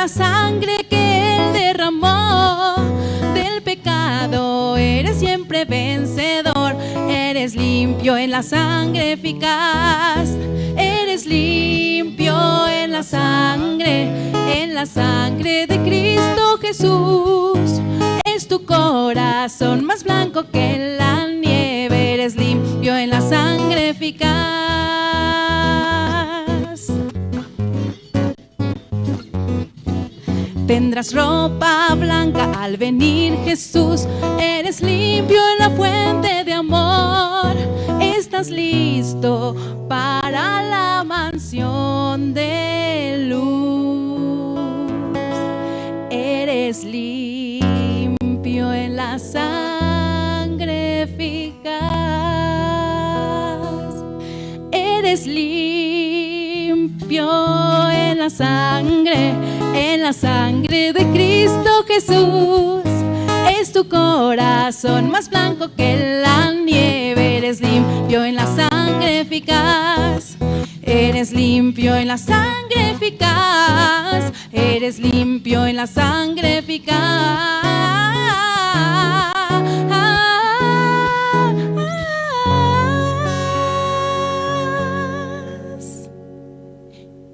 la sangre que Él derramó. Del pecado eres siempre vencedor, eres limpio en la sangre eficaz, eres limpio en la sangre de Cristo Jesús. Es tu corazón más blanco que la nieve, eres limpio en la sangre eficaz. Tendrás ropa blanca al venir Jesús, eres limpio en la fuente de amor. Estás listo para la mansión de luz. Eres limpio en la sangre eficaz. Eres limpio en la sangre de Cristo Jesús. Es tu corazón más blanco que la nieve, eres limpio en la sangre eficaz. Eres limpio en la sangre eficaz, eres limpio en la sangre eficaz.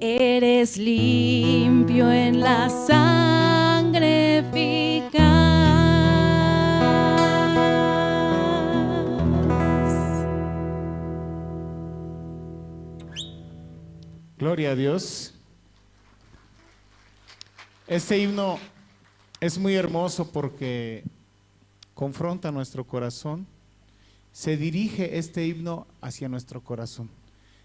Eres limpio en la sangre eficaz. Gloria a Dios. Este himno es muy hermoso porque confronta nuestro corazón. Se dirige este himno hacia nuestro corazón.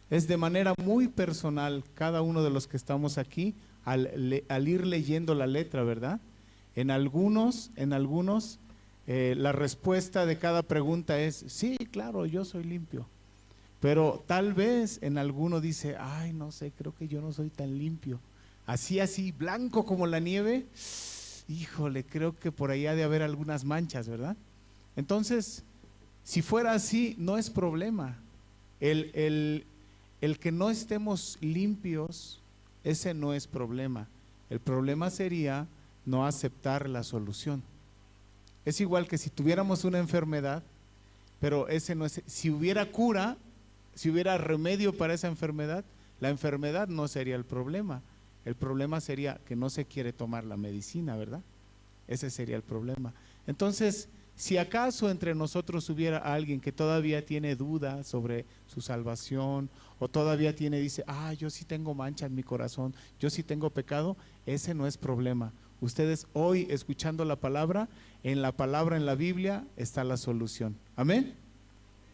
Es de manera muy personal cada uno de los que estamos aquí al ir leyendo la letra, ¿verdad? En algunos la respuesta de cada pregunta es, sí, claro, yo soy limpio. Pero tal vez en alguno dice, ay, no sé, creo que yo no soy tan limpio. Así, así, blanco como la nieve, híjole, creo que por ahí ha de haber algunas manchas, ¿verdad? Entonces, si fuera así, no es problema. El que no estemos limpios, ese no es problema. El problema sería no aceptar la solución. Es igual que si tuviéramos una enfermedad, pero ese no es, si hubiera cura, si hubiera remedio para esa enfermedad, la enfermedad no sería el problema. El problema sería que no se quiere tomar la medicina, ¿verdad? Ese sería el problema. Entonces, si acaso entre nosotros hubiera alguien que todavía tiene duda sobre su salvación, o todavía tiene, dice, ah, yo sí tengo mancha en mi corazón, yo sí tengo pecado, ese no es problema. Ustedes hoy escuchando la palabra, en la palabra, en la Biblia, está la solución. Amén.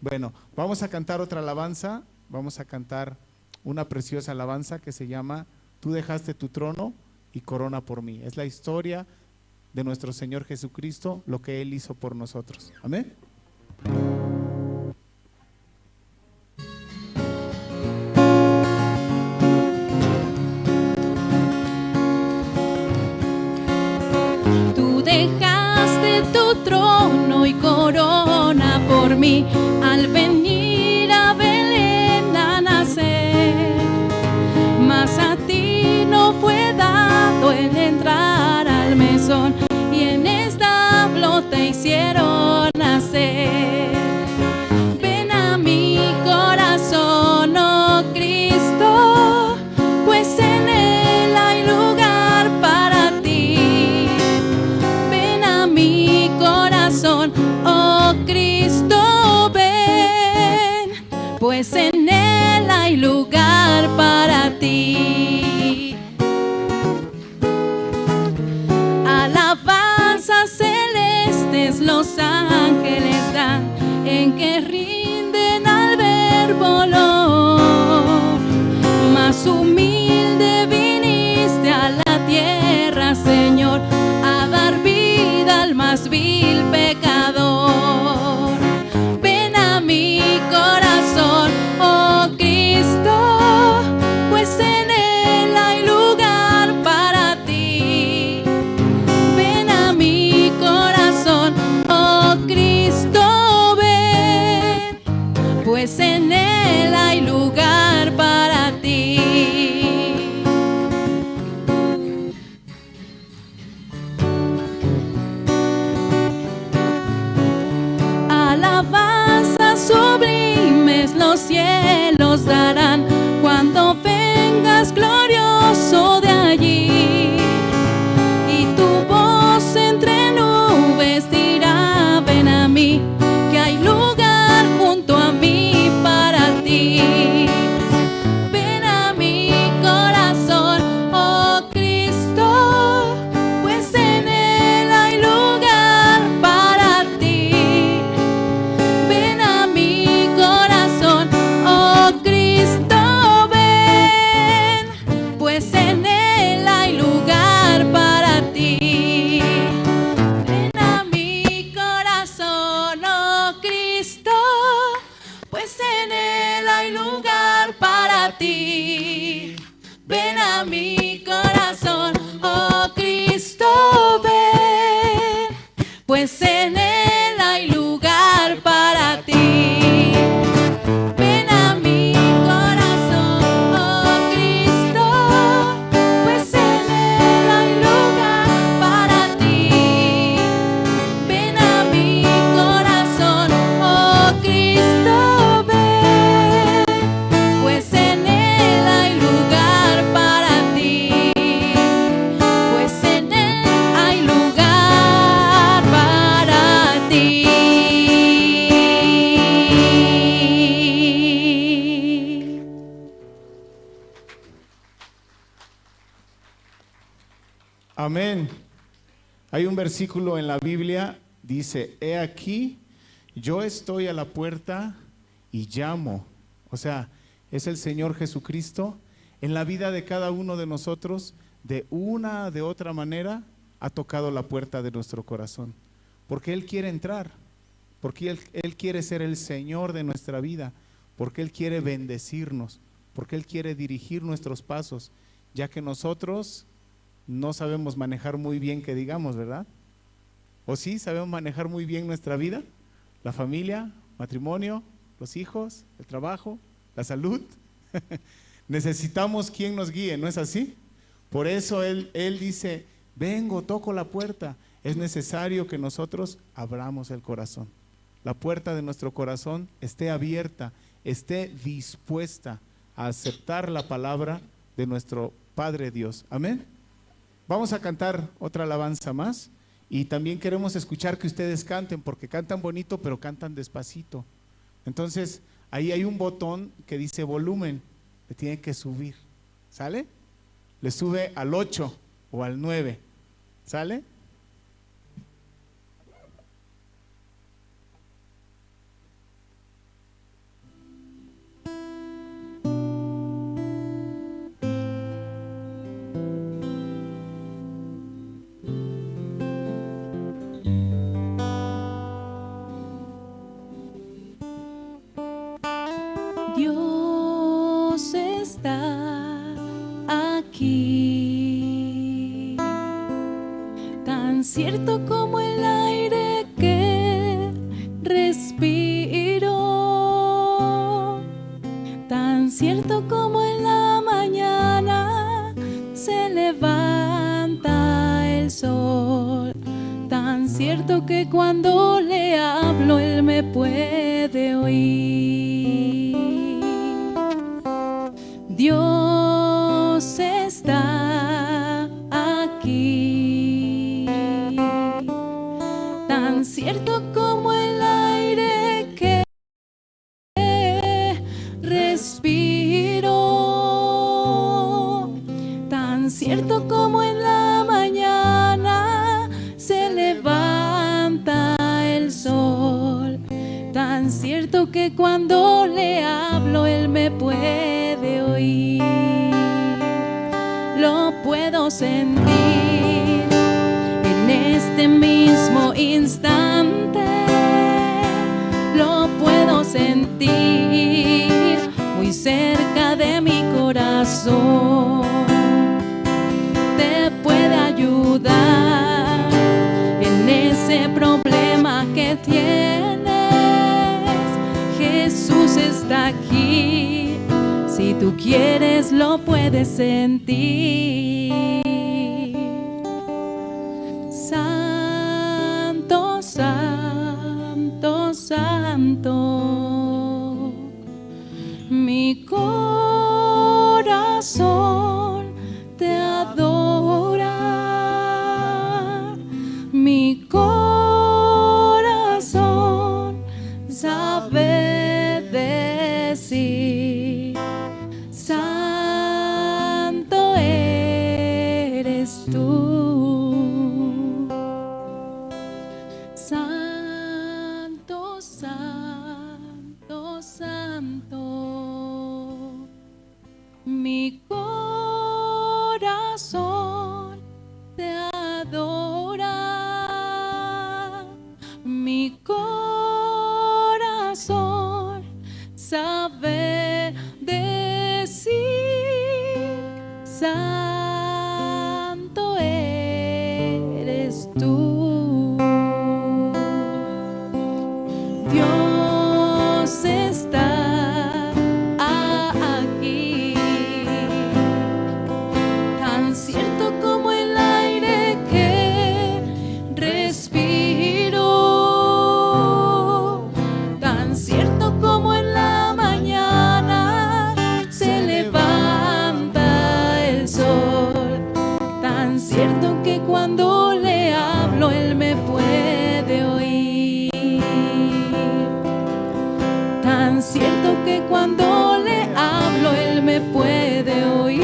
Bueno, vamos a cantar otra alabanza, vamos a cantar una preciosa alabanza que se llama Tú dejaste tu trono y corona por mí. Es la historia de nuestro Señor Jesucristo, lo que Él hizo por nosotros. Amén. Tú dejaste tu trono y corona por mí al venir a Belén a nacer. Mas a ti no fue dado el entrar al mesón, y en establo te hicieron nacer. Ven a mi corazón, oh Cristo, pues en él hay lugar para ti. Ven a mi corazón, oh Cristo, ven, pues en él hay lugar para ti. Alabanzas celestes los ángeles dan, en que rinden al verbo olor. Mas humilde viniste a la tierra, Señor, a dar vida al más vil pecador. Ven a mi corazón, oh Amén. Hay un versículo en la Biblia, dice, he aquí, yo estoy a la puerta y llamo. O sea, es el Señor Jesucristo en la vida de cada uno de nosotros, de una de otra manera, ha tocado la puerta de nuestro corazón. Porque Él quiere entrar, porque Él quiere ser el Señor de nuestra vida, porque Él quiere bendecirnos, porque Él quiere dirigir nuestros pasos, ya que nosotros no sabemos manejar muy bien, que digamos, ¿verdad? ¿O sí sabemos manejar muy bien nuestra vida? La familia, matrimonio, los hijos, el trabajo, la salud. Necesitamos quien nos guíe, ¿no es así? Por eso él dice, vengo, toco la puerta. Es necesario que nosotros abramos el corazón. La puerta de nuestro corazón esté abierta, esté dispuesta a aceptar la palabra de nuestro Padre Dios. Amén. Vamos a cantar otra alabanza más y también queremos escuchar que ustedes canten, porque cantan bonito, pero cantan despacito. Entonces, ahí hay un botón que dice volumen, le tienen que subir, ¿sale? Le sube al 8 o al 9, ¿sale? Dios está aquí, tan cierto como el aire que respiro, tan cierto como en la mañana se levanta el sol, tan cierto que cuando le hablo él me puede oír. Dios está aquí, tan cierto como el aire que respiro, tan cierto como en la mañana se levanta el sol, tan cierto que cuando le hablo él me puede oír. Lo puedo sentir en este mismo instante, lo puedo sentir muy cerca de mi corazón. Te puede ayudar en ese problema que tienes. Jesús está aquí. Si tú quieres, lo puedes sentir. Santo, santo, santo, mi corazón te adora, mi corazón sabe decir, santo eres tú. Santo, santo, santo, mi corazón te adora, mi corazón sabe decir, santo eres tú. Dios está aquí, tan cierto como el aire que respiro, tan cierto como en la mañana se levanta el sol, tan cierto que cuando le hablo él me puede oír, tan cierto que cuando le hablo él me puede oír,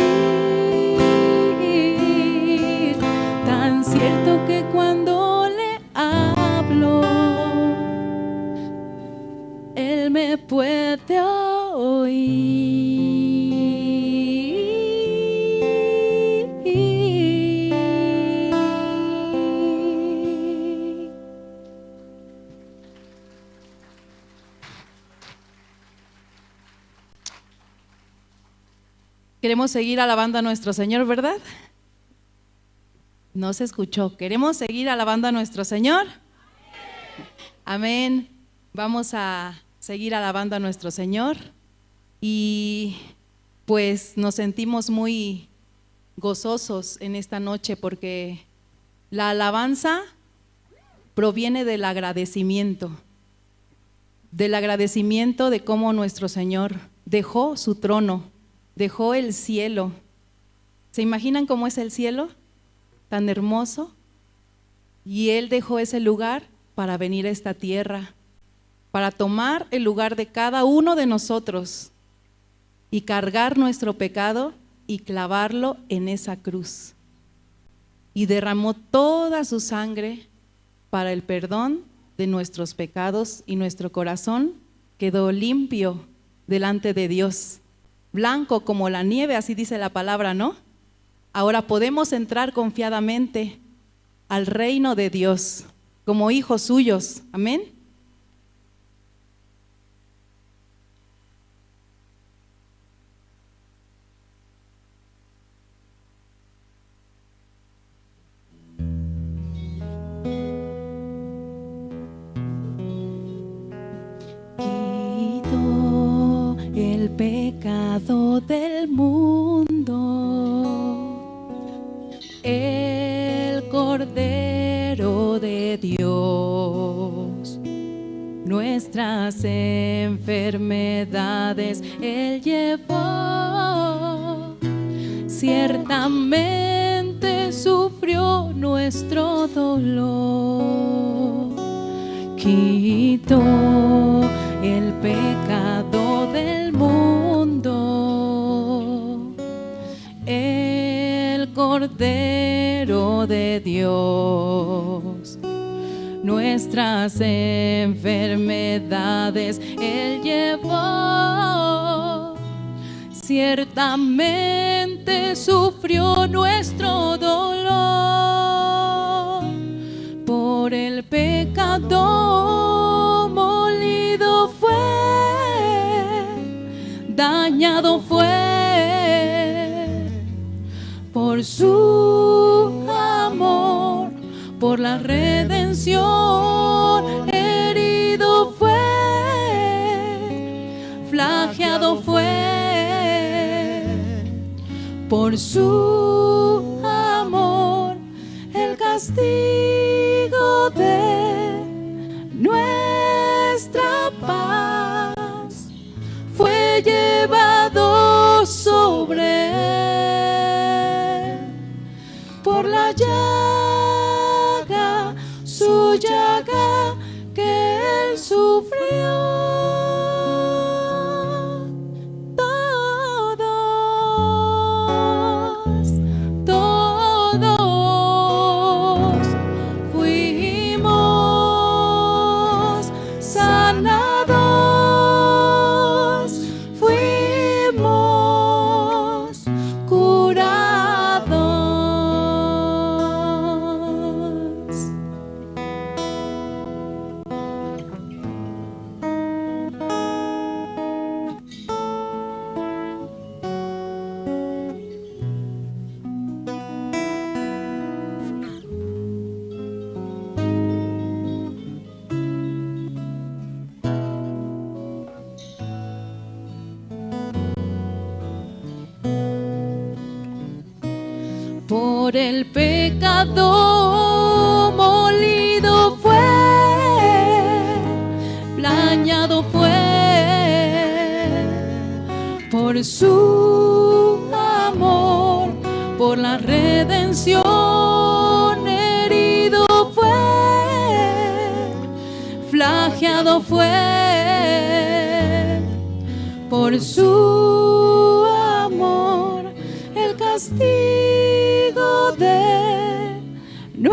cierto que cuando le hablo, Él me puede oír. Queremos seguir alabando a nuestro Señor, ¿verdad? No se escuchó. ¿Queremos seguir alabando a nuestro Señor? Amén. Vamos a seguir alabando a nuestro Señor y pues nos sentimos muy gozosos en esta noche porque la alabanza proviene del agradecimiento de cómo nuestro Señor dejó su trono, dejó el cielo. ¿Se imaginan cómo es el cielo? Tan hermoso. Y Él dejó ese lugar para venir a esta tierra, para tomar el lugar de cada uno de nosotros y cargar nuestro pecado y clavarlo en esa cruz. Y derramó toda su sangre para el perdón de nuestros pecados y nuestro corazón quedó limpio delante de Dios, blanco como la nieve, así dice la palabra, ¿no? Ahora podemos entrar confiadamente al reino de Dios como hijos suyos. Amén. Quitó el pecado del mundo, el Cordero de Dios, nuestras enfermedades Él llevó, ciertamente sufrió nuestro dolor, quitó el pecado del mundo, el Cordero de Dios, nuestras enfermedades Él llevó, ciertamente sufrió nuestro dolor, por el pecado molido fue, dañado fue, por su amor, por la redención, herido fue, flageado fue, por su amor, el castigo de nuestra paz fue llevado sobre él, por la llaga, su llaga que él sufrió. Todos, todos fuimos sanados, fuimos curados. Por el pecado molido fue, plañado fue, por su amor, por la redención, herido fue, flageado fue, por su amor, el castigo de nuestra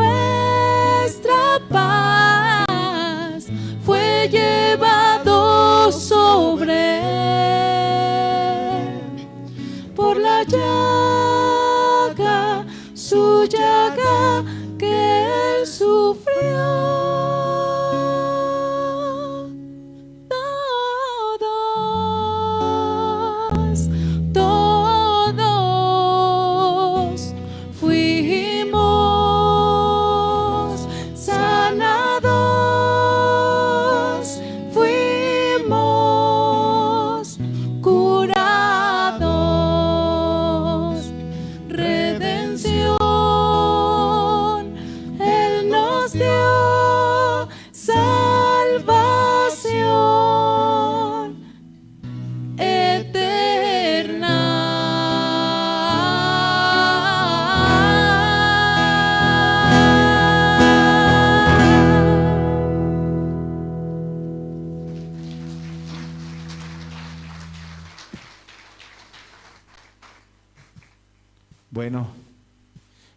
Bueno,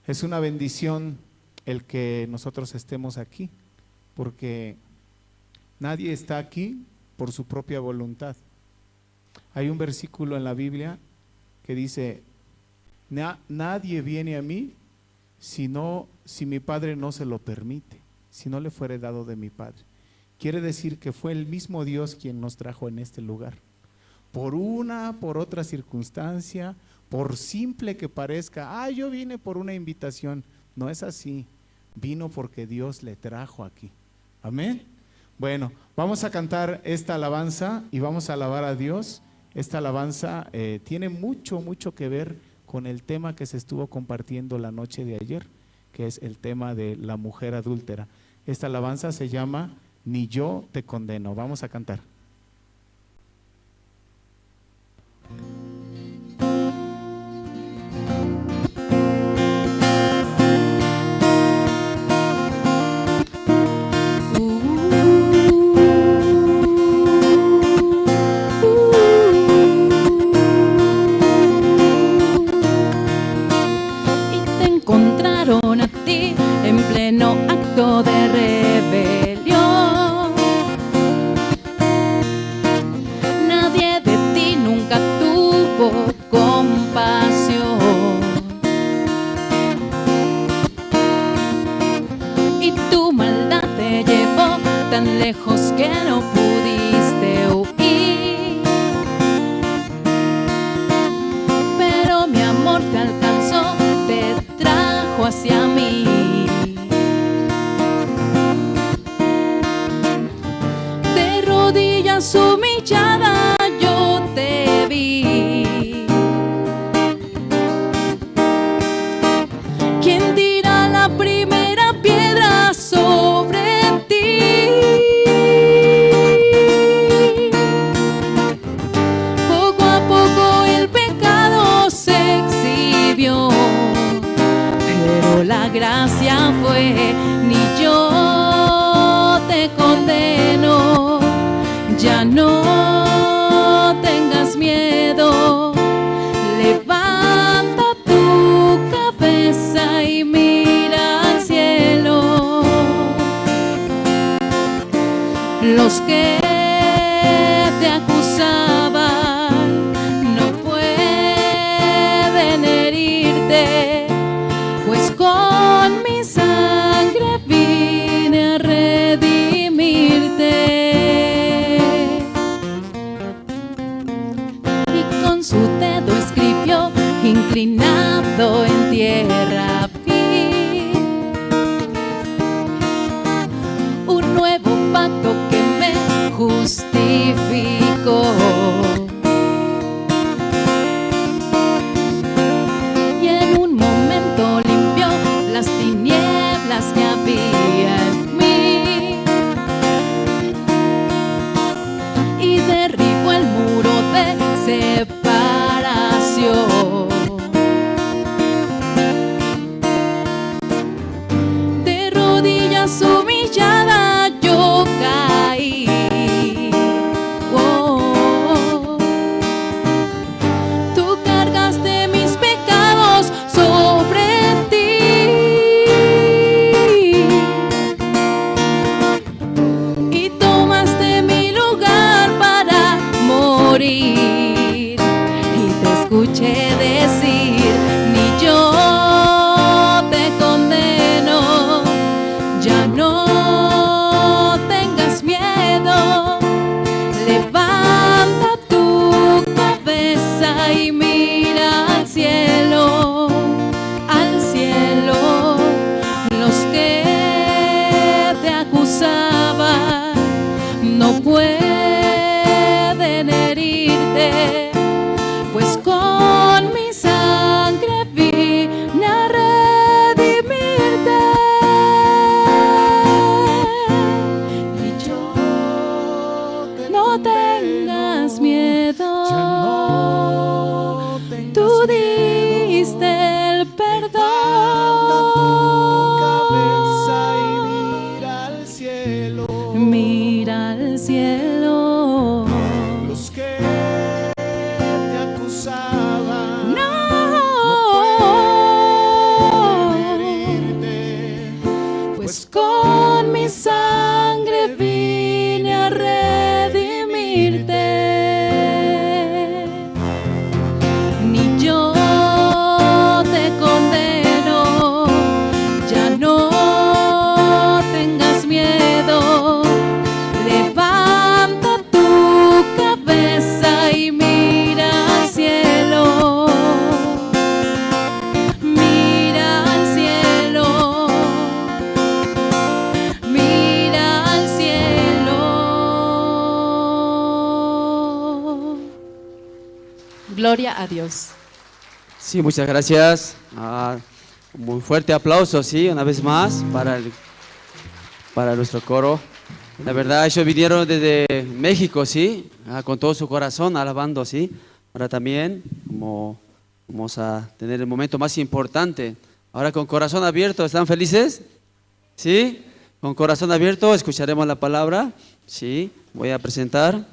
es una bendición el que nosotros estemos aquí, porque nadie está aquí por su propia voluntad. Hay un versículo en la Biblia que dice: nadie viene a mí si mi Padre no se lo permite, si no le fuere dado de mi Padre. Quiere decir que fue el mismo Dios quien nos trajo en este lugar. Por una, por otra circunstancia, por simple que parezca, yo vine por una invitación. No es así, vino porque Dios le trajo aquí. Amén. Bueno, vamos a cantar esta alabanza y vamos a alabar a Dios. Esta alabanza tiene mucho, mucho que ver con el tema que se estuvo compartiendo la noche de ayer, que es el tema de la mujer adúltera. Esta alabanza se llama Ni yo te condeno. Vamos a cantar. Encontraron a ti en pleno acto de rebelión. Nadie de ti nunca tuvo compasión. Y tu maldad te llevó tan lejos que no pudiste huir. Pero mi amor te alcanzó, te trajo hacia mí. De rodillas humillada yo te vi. ¿Quién tira la primera piedra sobre ti? Poco a poco el pecado se exhibió, pero la gracia fue: ni yo te condeno, ya no tengas miedo, levanta tu cabeza y mira al cielo. Los que te acusaban no pueden herirte, pues con mi sangre vine a redimirte. Y con su dedo escribió, inclinado en tierra vi un nuevo pacto que me juró Pues con mi sangre vine a redimirte. Ni yo te condeno, ya no tengas miedo. Levanta tu cabeza y mira al cielo. Mira al cielo. Mira al cielo. Gloria a Dios. Sí, muchas gracias. Un fuerte aplauso, sí, una vez más para nuestro coro. La verdad, ellos vinieron desde México, sí, con todo su corazón, alabando, sí. Ahora también, como vamos a tener el momento más importante, ahora con corazón abierto, ¿están felices? ¿Sí? Con corazón abierto escucharemos la palabra, sí. Voy a presentar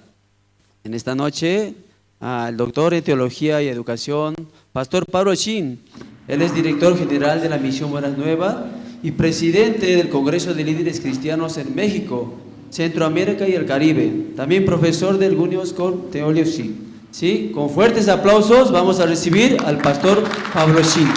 en esta noche al doctor en Teología y Educación, Pastor Pablo Shin. Él es director general de la Misión Buenas Nuevas y presidente del Congreso de Líderes Cristianos en México, Centroamérica y el Caribe. También profesor del Junior School Theology. ¿Sí? Con fuertes aplausos vamos a recibir al Pastor Pablo Shin.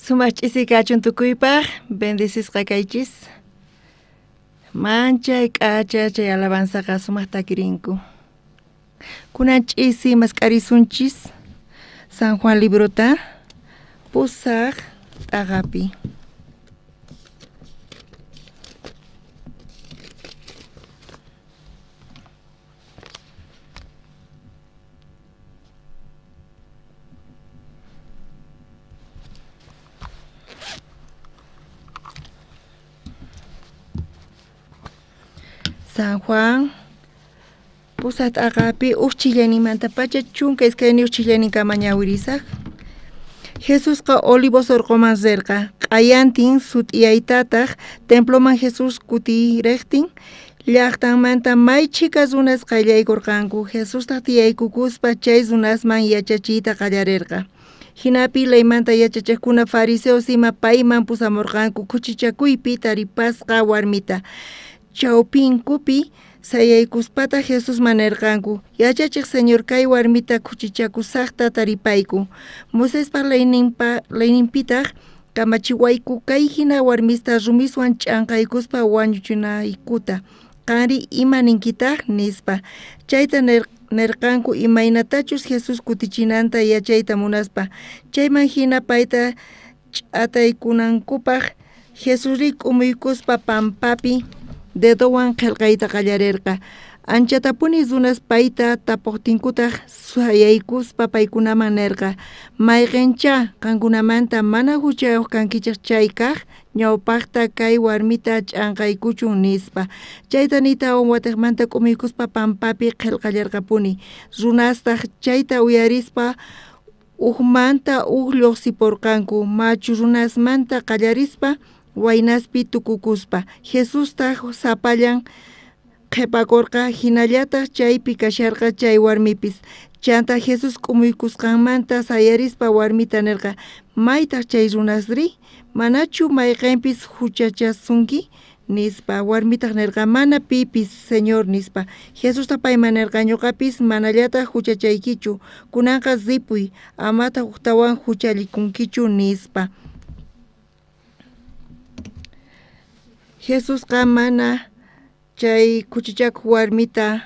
Sumaq ch'isi kachun tukuypaq, bendecisqa kaychis. Manchay k'acha chay alabanzaqa sumaq takirinku. Kunan ch'isi mask'arisunchis San Juan librota pusaq t'aqapi. San Juan pusaq t'aqapi uj chillanimanta pacha 12 chillaninkama ñawirisaq. Jesusqa Olivos orqoman rirqa, q'ayantin sut'iyaytataq temploman Jesús kutiriqtin llaqtanmanta may chhika runas qallaykurqanku. Jesustaq tiyaykukuspa chay runasman yachachiyta qallarirqa. Hinapi leymanta yachachiqkuna fariseos ima payman pusamurqanku khuchichakuypi taripasqa warmita. Chawpinkupi sayaykuspataq Jesusman nirqanku: Yachachiq Señor, kay warmita khuchichakusaqta taripayku. Moisespa leyninpitaq kamachiwayku kay hina warmista rumiswan ch'anqaykuspa wañuchinaykuta. Qanri ima ninkitaq? Nispa. Chayta nirqanku imaynatachus Jesús kutichinanta yachayta munaspa. Chayman hina payta ch'ataykunankupaq Jesusri k'umuykuspa pampapi dedowan qillqayta qallarirqa. Anchatapuni runas payta tapuqtinkutaq sayaykuspa paykunaman nirqa: Mayqincha qankunamanta mana huchayuq kankichik chay kaq ñawpaqta kay warmita ch'anqaykuchun, nispa. Chayta niytawan watiqmanta k'umuykuspa pampapi qillqallarqapuni. Runastaq chayta uyarispa ujmanta uj lluqsipurqanku, machu runasmanta qallarispa waynaspi tukukuspa. Jesustaq sapallan qhipakurqa, hinallataq chaypi kasharqa chay warmipis. Chanta Jesús k'umuykusqanmanta sayarispa warmita nirqa: Maytaq chay runasri? Manachu mayqinpis huchachasunki? Nispa. Warmitaq nirqa: Mana pipis, Señor, nispa. Jesusta payman nirqa: Ñuqapis manallataq huchachaykichu. Kunanqa ripuy, amataq huktawan huchallikunkichu, nispa. Jesusqa mana chay khuchichakuq warmita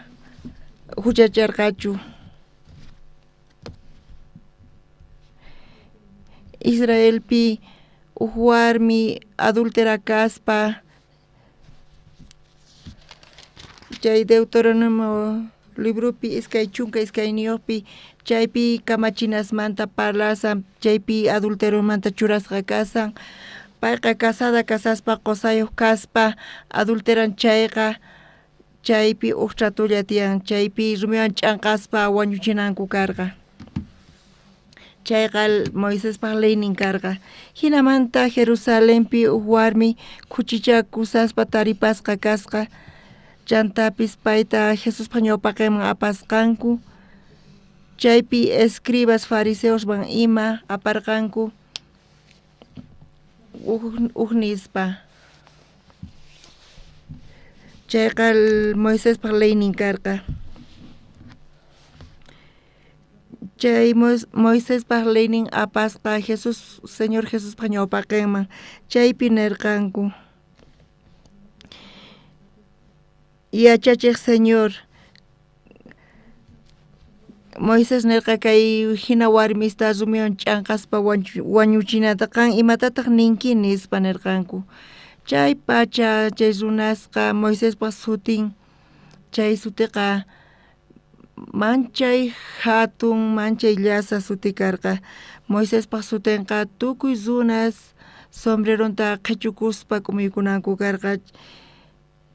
huchacharqachu. Israelpi uj warmi adúltera kaspa chay Deuteronomio libropi 22 chaypi kamachinasmanta parlasan, chaypi adulteromanta churasqa kasan. Payqa casada kasaspa qusayuq kaspa adulteran chayqa chaypi uj tratolla tiyan, chaypi rumiwan ch'anqaspa wañuchinanku karqa. Chayqa Moisespaq leynin karqa. Hinamanta Jerusalenpi uj warmi khuchichakusaspa taripasqa kasqa. Chantapis payta Jesuspa ñawpaqenman apasqanku. Chaypi escribas fariseoswan ima aparqanku uj nispa. Chayqa Moisespa leynin karqa. Chay Moisespa leynin apasqa Jesús, Señor Jesuspa ñawpaqenman. Chaypi nerqanku: Yachachiq Señor, Moisés nerqa kay hina warmista rumiwan ch'anqaspa wañuchinata, qan imatataq ninki nispa nerqanku. Chay pacha chay runasqa Moisespa sutin, chay sutiqa manchay hatun, manchay llasa suti karqa. Moisespa sutinqa tukuy runas sombreronta qhichukuspa k'umuykunanku karqa.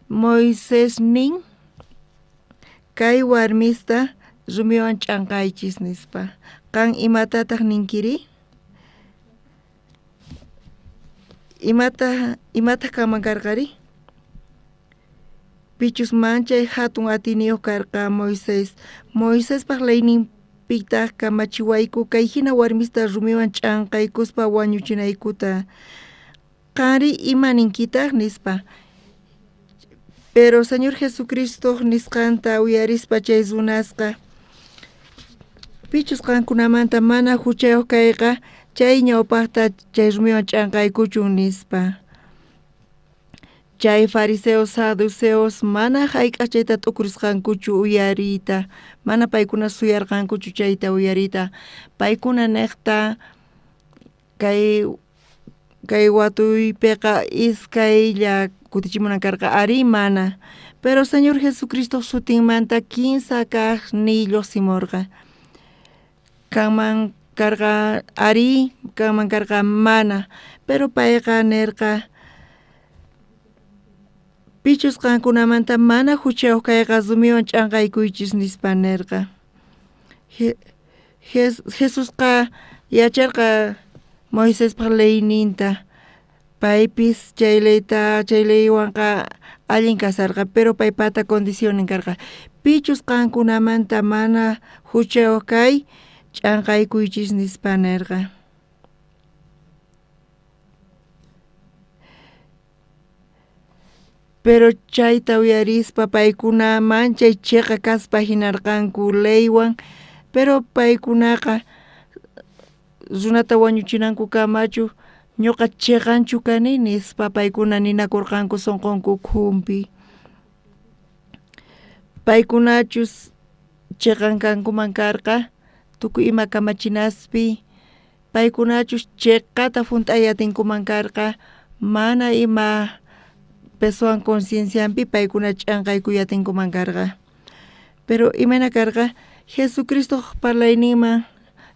Moisés nin kay warmista rumiwan ch'anqaychis nispa. Qan imatataq ninkiri? Imataq kanman karqari? Pichus manchay hatun atiyniyuq karqa Moisés. Moisespaq leyninpitaq kamachiwayku kay hina warmista rumiwan ch'anqaykuspa wañuchinaykuta. Qanri ima ninkitaq nispa. Pero Señor Jesucristo nisqanta uyarispa chay runasqa pichus qankunamanta mana huchayuq kayqa chay ñawpaqta chay rumiwan ch'anqaykuchun nispa. Chay fariseos, saduceos mana hayk'aq chayta t'ukurisqankuchu uyariyta, mana paykuna suyarqankuchu chayta uyariyta. Paykuna niqta kay watuypiqa iskaylla kutichimunan karqa ari mana. Pero Señor Jesucristo sutinmanta kinsa kaq niy lluqsimurqa. Kanman karqa ari, kanman karqa mana. Pero payqa nirqa pichus qankunamanta mana huchayuq kayqa rumiwan ch'anqaykuychis nispa nirqa. Jesusqa yacharqa Moisespa leyninta. Paypis chay leyta, chay leywanqa allin kasarqa, pero paypata condicionnin karqa. Pichus qankunamanta mana huchayuq kay ch'anqaykuychis nispa nirqa. Pero chayta uyarispa paykuna manchay chiqa kaspa hinarqanku leywan, pero paykunaqa runata wañuchinanku kamachu ñuqa chiqanchu kani nispa paykuna ninakurqanku sunqunku ukhunpi. Paykunachus chiqan kankuman karqa tukuy ima kamachinaspi, paykunachus chiqata hunt'ay atinkuman karqa mana ima pesowan conciencianpi paykuna ch'anqaykuy atinkuman karqa. Pero imayna karqa Jesucristo parlayninman,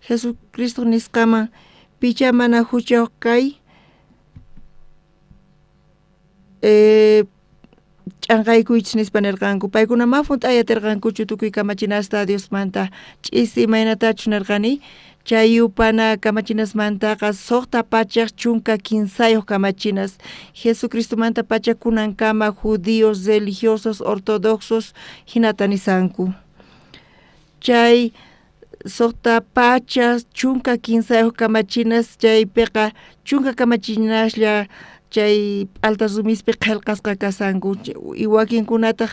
Jesucristo nisqaman picha mana huchayuq kay ch'anqaykuychis nispa nirqanku. Paykuna ma hunt'ay atirqankuchu tukuy kamachinasta Diosmanta. Ch'isi imaynatachus nirqani chay yupana kamachinasmantaqa 613 kamachinas. Jesucristomanta pacha kunankama judíos, religiosos, ortodoxos hinata nisanku. Chay 613 kamachinas chaypiqa 10 kamachinaslla chay p'alta rumispi qillqasqa kasanku. Y wakinkunataq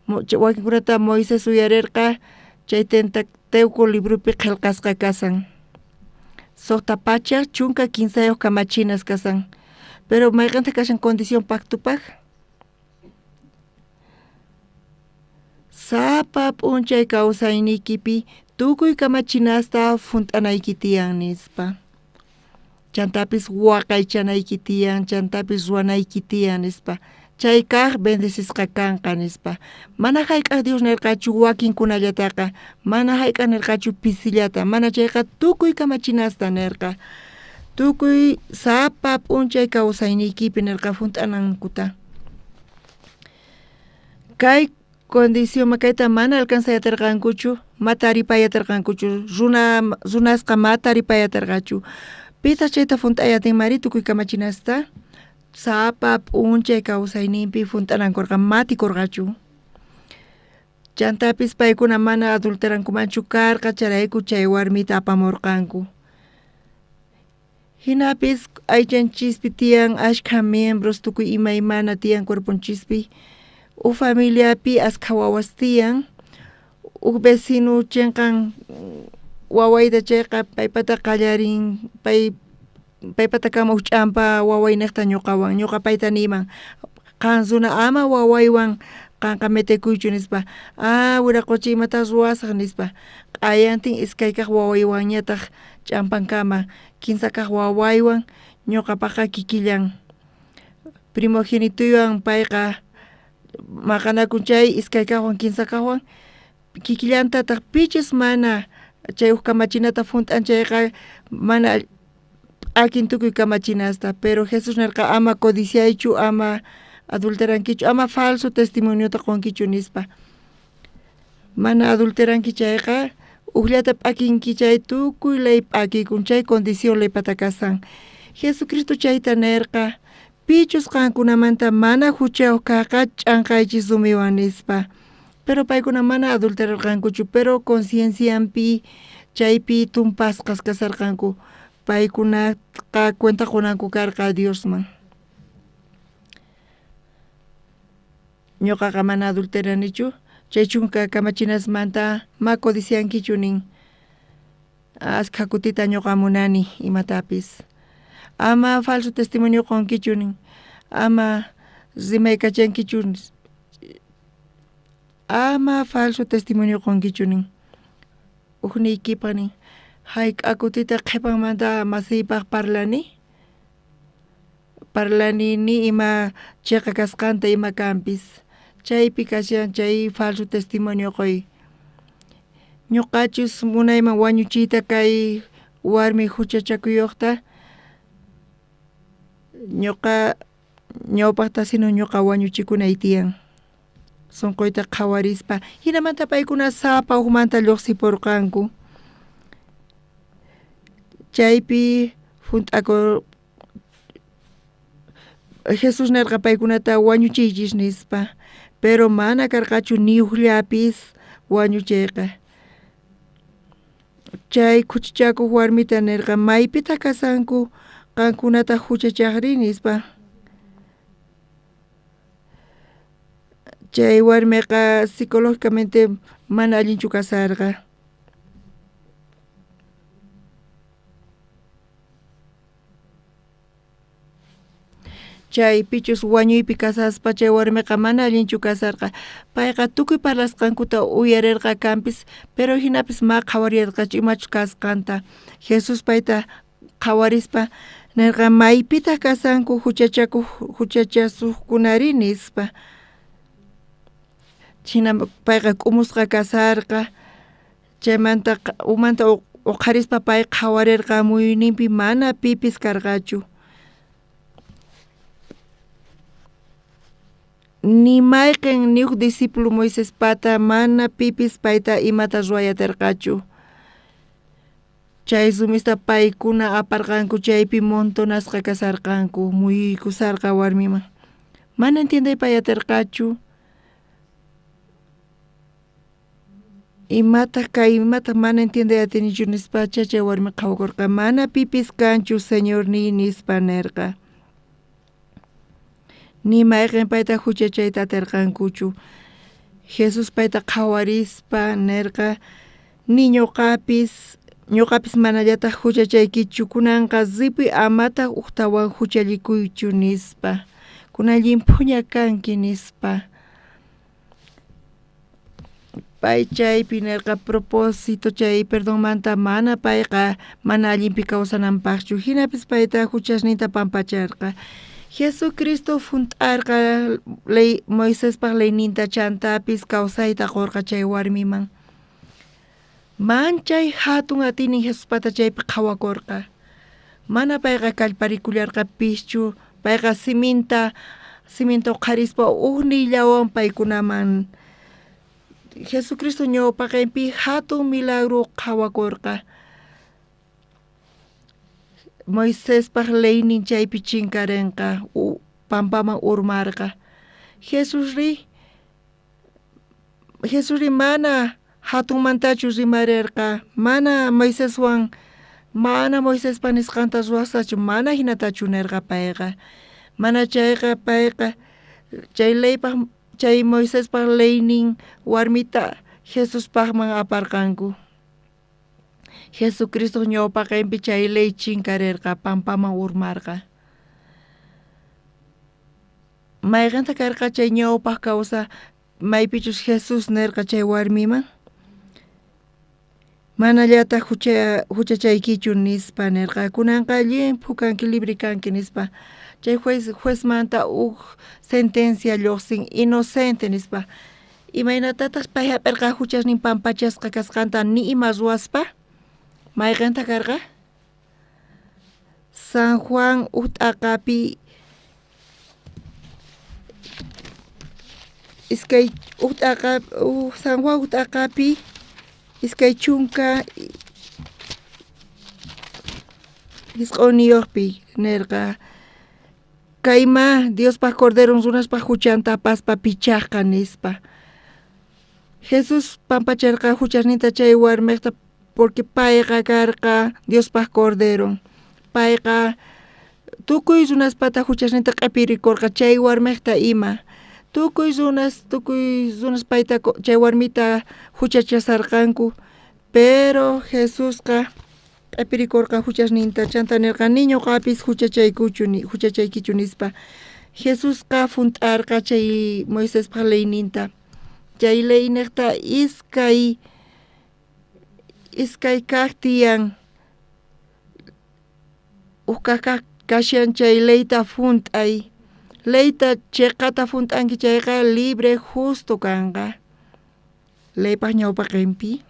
wakinkunata Moisés uyarirqa chay Pentateuco libropi qillqasqa kasan. 613 kamachinas kasan. Pero mayqintaq kashan condición pactopaq? Sapa p'unchay kawsaynikipi tukuy kamachinasta hunt'anayki tiyan nispa. Chantapis waqaychanayki tiyan, chantapis ruwanayki tiyan nispa. Chay kaq bendecisqa kanqa nispa. Mana hayk'aq Dios nirqachu wakinkunallataqa, mana hayk'aq nirqachu pisillata, mana chayqa tukuy kamachinasta nirqa. Tukuy sapa p'unchay kawsayniykipi nirqa hunt'anankuta. Kay condición kayta mana alcanzayatirqankuchu, ma taripayatirqankuchu, runasqa ma taripayatirqachu. Pitaq chayta hunt'ayatinmari tukuy kamachinasta? Sapa p'unchay kawsayninpi hunt'anankurqa matikurqachu. Chantapis paykuna mana adulterankumanchu karqa, chayrayku chay warmita apamurqanku. Jinapis aychanchispi tiyan ashkha miembros tukuy imaymana tiyan cuerponchispi. Uj familiapi askha wawas tiyan, uj vecino chinqan wawayta chayqa paypata qallarin, paypata kama uj ch'ampa wawaynejta ñuqawan, ñuqa payta niyman, qan runa ama wawaywan qanqa metekuychu nispa, ah wiraqochi imata ruwasaj nispa, q'ayantin iskay kaq wawaywanñataq ch'ampankama, kinsa kaq wawaywan ñuqapaqqa kikillan, primogenitoywan payqa maqanakun chay iskay kaqwan kinsa kaqwan kikillantataq pichus mana chay uj kamachinata junt'an chayqa mana p'akin tukuy kamachinasta, pero Jesús nerqa ama codiciaychu, ama adulterankichu, ama falso testimoniota qonkichu nispa. Mana adulteranki chayqa ujllata p'akinki chay tukuy ley p'akikun, chay condición leypata kasan. Jesucristo chayta nerqa, pichus qankunamanta mana juchayuq kajqa ch'anqaychis rumiwan nispa. Pero paykuna mana adulterarqankuchu, pero conciencianpi chaypi tumpasqas kasarqanku, paykunaqa cuenta qonanku karqa Diosman. Ñuqaqa mana adulteranichu, chay chunka kamachinasmanta ma codiciankichu nin, askha kutita ñuqa munani imatapis. Ama falso testimonio qonkichu nin, ama rimaykachankichu, ama falso testimonio qonkichu nin. Ujniykipaq nin, hayk'a kutita qhipanmanta masiypaq parlani, parlani ni ima chiqa kasqanta ima kanpis, chaypi kashan chay falso testimonio qoy. Ñuqachus munayman wañuchiyta kay warmi huchachakuyuqta, ñuqa ñawpaqta sino ñuqa wañuchikunay tiyan, sunquyta qhawarispa. Hinamanta paykuna sapa ujmanta lluqsipurqanku. Chaypi junt'aku Jesús nerqa paykunata wañuchiychis nispa, pero mana karqachu ni ujllapis wañuchiyqa. Chay khuchichakuq warmita nerqa maypitaq kasanku qankunata huchachaqri nispa. Chay warmiqa psicológicamente mana allinchu kasarqa. Chay pichus wañuypi kasaspa chay warmiqa mana allinchu kasarqa, payqa tukuy parlasqankuta uyarerqa kanpis, pero hinapis ma qhawarirqachu imachus kasqanta. Jesús payta qhawarispa nerqa maypitaq kasanku huchachakuq huchachasuqkunari nispa. China payqa k'umusqa kasarqa, chaymanta umanta uqharispa pay qhawarirqa muyuyninpi mana pipis karqachu. Ni mayqen ni uj discípulo Moisespata mana pipis payta imata ruwayaterqachu. Chay rumista paykuna aparqanku chaypi montonasqa kasarqanku, muyuykusarqa warmiman. Mana entiendeypay aterqachu. Imataq kay imataq mana entiendey atinichu nispa chay warmi qhawakurqa, mana pipis kanchu Señorniy nispa nerqa. Ni mayqen payta huchachayta aterqankuchu. Jesús payta qhawarispa nerqa, ni ñuqapis manallataq huchachaykichu, kunanqa ripuy amataq ujtawan huchallikuychu nispa. Kunan llimphuña kanki nispa. Pay chaypi nerqa propósito chay perdonmanta mana payqa mana allinpi kawsananpaqchu, hinapis payta huchasninta pampacharqa. Jesucristo junt'arqa ley Moisespaq leyninta chantapis kawsayta qurqa chay warmiman. Manchay hatun atiynin Jesuspata chaypi qhawakurqa. Mana payqa kallparikullarqapischu, payqa siminta uqharispa ujniyllawan paykunaman. Jesucristo ñawpaqinpi hatun milagro qhawakurqa. Moisespaq leynin chaypi chinkarenqa, pampaman urmarqa. Jesusri Jesusri mana hatunmantachu rimarerqa, mana Moiseswan, mana Moisespa nisqanta ruwasqachu, mana hinatachu nerqa payqa, mana chayqa payqa chay leypaj chay Moisespa leynin warmita Jesuspajman aparqanku. Jesucristo ñawpaqenpi chay ley chinkarerqa, pampaman urmarqa. Mayqenta karqa chay ñawpaj kawsa maypichus Jesús nerqa chay warmiman, manallataq huchachaykichu nispa nerqa, kunanqa llimphu kanki, libre kanki nispa. Chay juezmanta uj sentencia lluqsin inocente nispa. Imaynatataq pay hap'irqa huchasnin pampachasqa kasqanta ni ima ruwaspa? Mayqenta karqa? San Juan uj t'aqapi iskay uj t'aqa San Juan uj t'aqapi 29 niyuqpi nerqa, kayma Diospaj Corderon runaspaj huchanta apaspa pichajqa nispa. Jesús pampacharqa huchasninta chay warmiqta porque payqa karqa Diospaj Corderon. Payqa tukuy runaspata huchasninta q'ipirikurqa chay warmiqta ima. Tukuy runas payta chay warmita huchachasarqanku, pero Jesusqa q'ipirikurqa huchasninta, chanta nerqa ni ñuqapis huchachaykichu nispa. Jesusqa hunt'arqa chay Moisespaj leyninta. Chay leyniqta iskay kaq tiyan, uj kaq kashan chay leyta hunt'ay. Leyta chiqata hunt'anki chayqa libre justo kanqa leypaj ñawpaqenpi.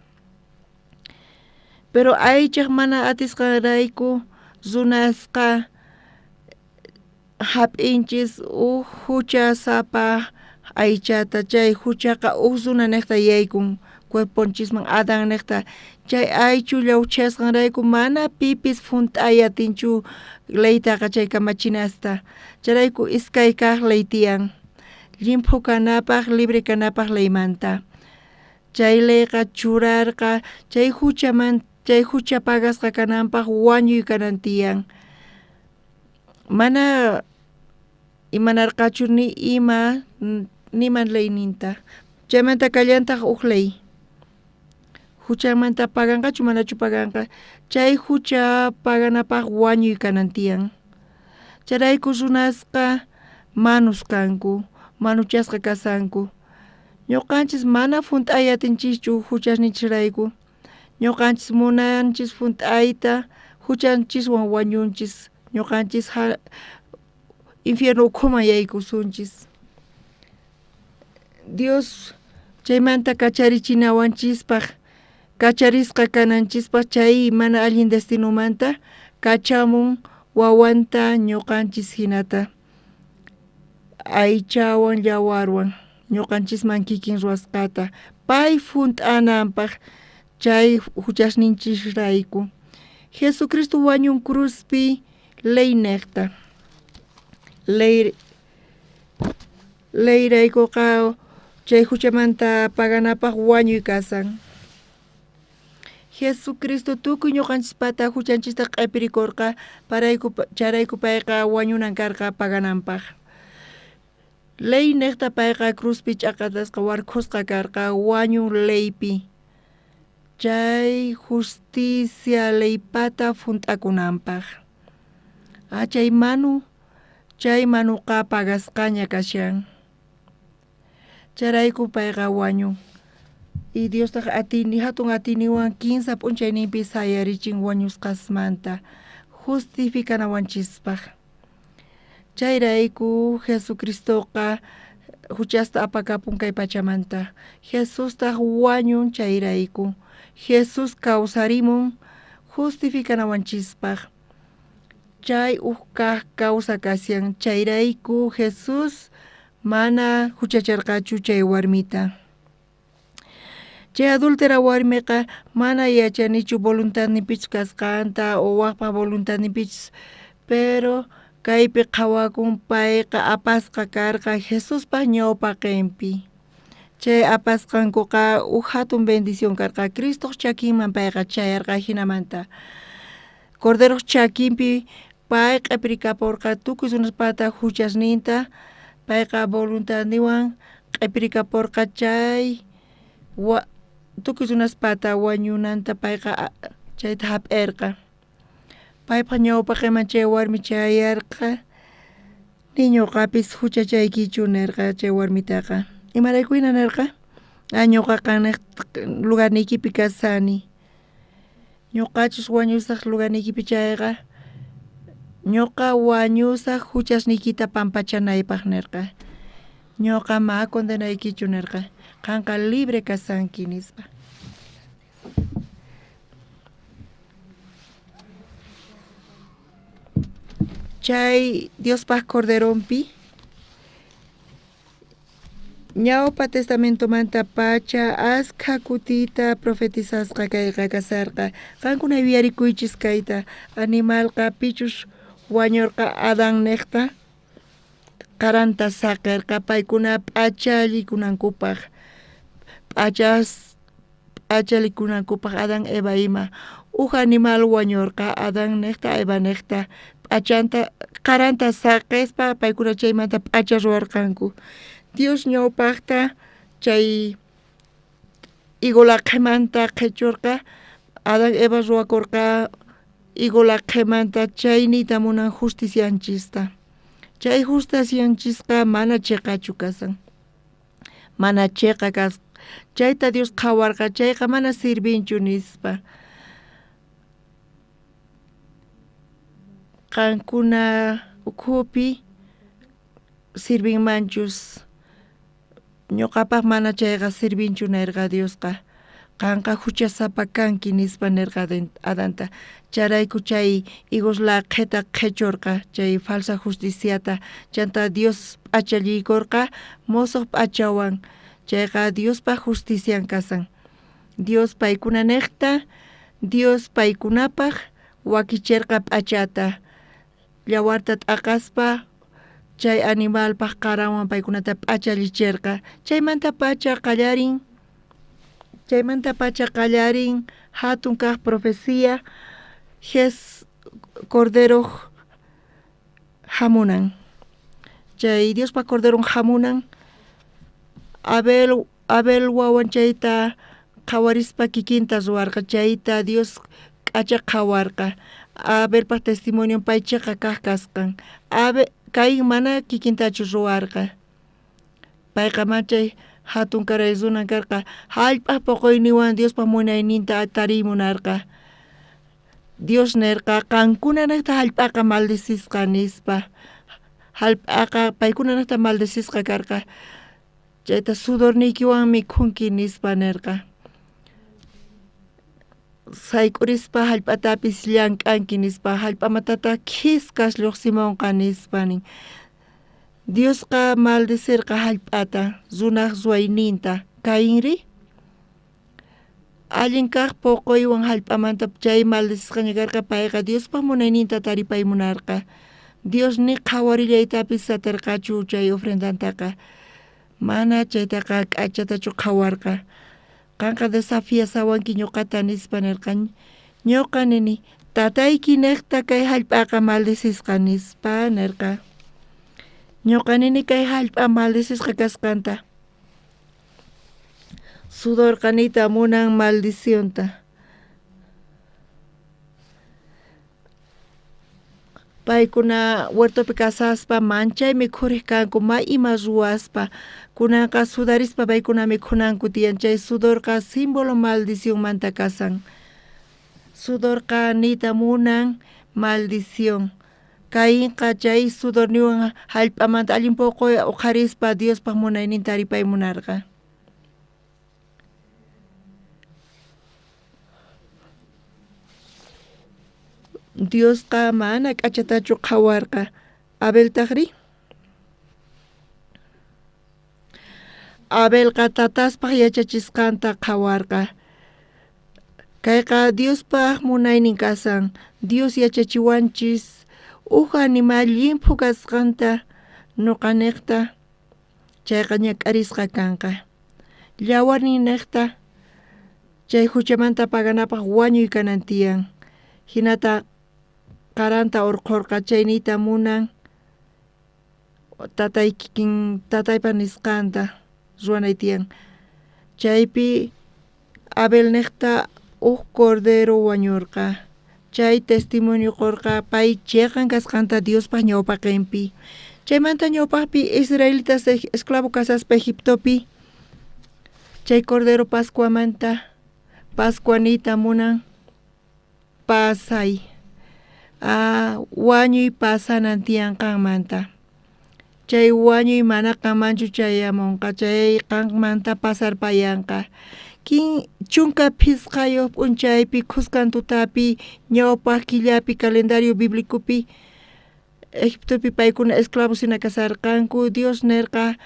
Pero aychaj mana atisqanrayku runasqa hap'inchis uj huchasapa aychata, chay huchaqa uj runa niqta yaykun cuerponchisman Adán niqta, chay aychu llawchasqanrayku mana pipis hunt'ay atinchu leytaqa chay kamachinasta. Chayrayku iskay kaq ley tiyan, llimphu kanapaj libre kanapaj leymanta. Chay leyqa churarqa chay huchaman chay hucha pagasqa kananpaj wañuy kanan tiyan. Mana imanarqachu ni ima niman leyninta. Chaymanta kallantaq uj ley. Huchamanta paganqachu manachu paganqa, chay hucha paganapaj wañuy kanan tiyan. Chayrayku runasqa manus kanku, manuchasqa kasanku. Ñuqanchis mana hunt'ay atinchischu huchasninchisrayku. Ñuqanchis munanchis hunt'ayta, huchanchiswan wañunchis, ñuqanchis infierno ukhuman yaykusunchis. Dios chaymanta kacharichinawanchispaj, kacharisqa kananchispaj chay mana allin destinomanta kachamun wawanta ñuqanchis hinata aychawan yawarwan ñuqanchisman kikin ruwasqata pay hunt'ananpaj chay huchasninchisrayku. Jesucristo wañun cruzpi ley niqta. Leyraykuqa chay huchamanta paganapaj wañuy kasan. Jesucristo tukuy ñuqanchispata huchanchista q'ipirikurqa chayrayku payqa wañunan karqa pagananpaj. Ley niqta payqa cruzpi ch'aqatasqa warkhusqa karqa wañun leypi. Chay justicia leypata hunt'akunanpaj. Chay manu, chay manuqa pagasqaña kashan. Chayrayku payqa wañun. Y Diostaq hatun atiyninwan 3 p'unchayninpi sayarichin wañusqasmanta justificanawanchispaj. Chayrayku Jesucristoqa huchasta apakapun kay pachamanta. Jesustaq wañun chayrayku. Jesús kawsarimun justificanawanchispaj. Chay uj kaq kawsa kashan chayrayku Jesús mana huchacharqachu chay warmita. Chay adúltera warmiqa mana yachanichu voluntadninpichus kasqanta o wajpaj voluntadninpichus, pero kaypi qhawakun payqa apasqa karqa Jesuspaj ñawpaqenpi. Chay apasqankuqa uj hatun bendición karqa. Cristoq chakinman payqa chayarqa jinamanta. Corderoq chakinpi pay q'ipirikapurqa tukuy runaspata huchasninta, payqa voluntadniwan q'ipirikapurqa chay tukuy runaspata wañunanta payqa chayta hap'irqa. Paypaq ñawpaqinman chay warmi chayarqa, ni ñuqapis huchachaykichu nirqa chay warmitaqa. Imarayku hina nirqa? Ah, ñuqaqa lugarniykipi kasani. Ñuqachus wañusaq lugarniykipi chayqa, ñuqa wañusaq huchasniykita pampachanaypaq nirqa. Ñuqa ma condenaykichu nirqa. Qanqa libre kasanki nispa. Chay Diospaq Corderonpi Ñawpa Testamentomanta pacha askha kutita profetizasqa kayqa kasarqa. Qankuna yuyarikuychis kayta, animalqa pichus wañurqa Adán niqta qaranta saqirqa paykuna p'achallikunankupaq, p'achalikunankupaq Adán Eva ima. Uj animal wañurqa Adán niqta Eva niqta p'achanta qaranta saqispa paykuna chaymanta p'acha ruwarqanku. Dios ñawpaqta chay higo laqhimanta qhichurqa, Adán Eva ruwakurqa higo laqhimanta chay niyta munan justicianchista. Chay justicianchisqa mana chiqachu kasan. Mana chiqa kas chayta Dios qhawarqa chayqa mana sirvinchu nispa. Qankuna ukhupi sirvinmanchus ñuqapaq mana chayqa sirvinchu nirqa Diosqa. Qanqa huchasapa kanki nispa nirqa Adanta. Chayrayku chay higos laqhita qhichurqa chay falsa justiciata. Chanta Dios p'achallikurqa musuq p'achawan. Chayqa Diospaq justician kasan. Dios paykuna niqta, Dios paykunapaq wakichirqa p'achata. Yawarta t'aqaspa chay animalpaq qaranwan paykunata p'achallichirqa. Chaymanta pacha qallarin, chaymanta pacha qallarin hatun kaq profecía Jes Corderoq hamunan. Chay Diospaq Corderon hamunan. Abel wawan chayta qhawarispa kikinta ruwarqa, chayta Dios k'acha qhawarqa. Abelpaq testimonion pay chiqa kaq kasqan. Caín mana kikintachu ruwarqa. Payqa machay hatun karay runan karqa. Hallp'aq puquyninwan Diospaq munayninta tariy munarqa. Dios nirqa qankuna niqta hallp'aqa maldecisqa nispa. Hallp'aqa paykuna niqta maldecisqa karqa. Chayta sudorniykiwan mikhunki nispa nirqa. Sayk'urispa hallp'atapis llank'anki nispa, hallp'amantataq khiskas lluqsimunqa nispa nin. Diosqa maldecirqa hallp'ata, runaq ruwayninta. Cainri allin kaq puquywan hallp'amanta chay maldecisqaña karqa, payqa Diospaq munayninta taripay munarqa. Dios ni qhawarillaytapis satirqachu chay ofrendantaqa. Mana chaytaqa k'achatachu qhawarqa. Qanqa desafiasawanki ñuqata nispa nirqa. Ñuqa nini tatayki niqta kay hallp'aqa maldecisqa nispa nirqa. Ñuqa nini kay hallp'a maldecisqa kasqanta. Sudorqa niyta munan maldicionta. Paykuna huertopi kasaspa manchay mikhuriq kanku may ima ruwaspa. Kunanqa sudarispa paykuna mikhunanku tiyan. Chay sudorqa símbolo maldicionmanta kasan. Sudorqa niyta munan maldición. Cainqa chay sudorniwan hallp'amanta allin puquy uqharispa Diospaq munayninta taripay munarqa. Diosqa mana k'achatachu qhawarqa. Abeltaqri? Abelqa tataspaq yachachisqanta qhawarqa. Kayqa Diospaq munaynin kasan. Dios yachachiwanchis uj animal llimphu kasqanta ñuqa niqta chayqa ñak'arisqa kanqa. Llawarninnejta chay juchamanta paganapaj wañuy kanan tiyan. Jinata qaranta urqhurqa chayniyta munan tatay kikin tataypa nisqanta ruwanay tiyan. Chaypi Abelnejta uj cordero wañurqa. Chay testimonio qorqa pay cheqan kasqanta Diospaj ñawpaqinpi. Chaymanta ñawpaqpi israelitas esclavo kasaspa Egiptopi chay cordero Pascuamanta Pascua niyta munan pasay wañuy pasanan tiyan qanmanta. Chay wañuy mana qanmanchu chayamunqa chay qanmanta pasarpayanqa. 15 p'unchaypi khuskan tutapi ñawpaq killapi calendario bíblicopi Egiptopi paykuna esclavos hina kasarqanku. Dios nerqa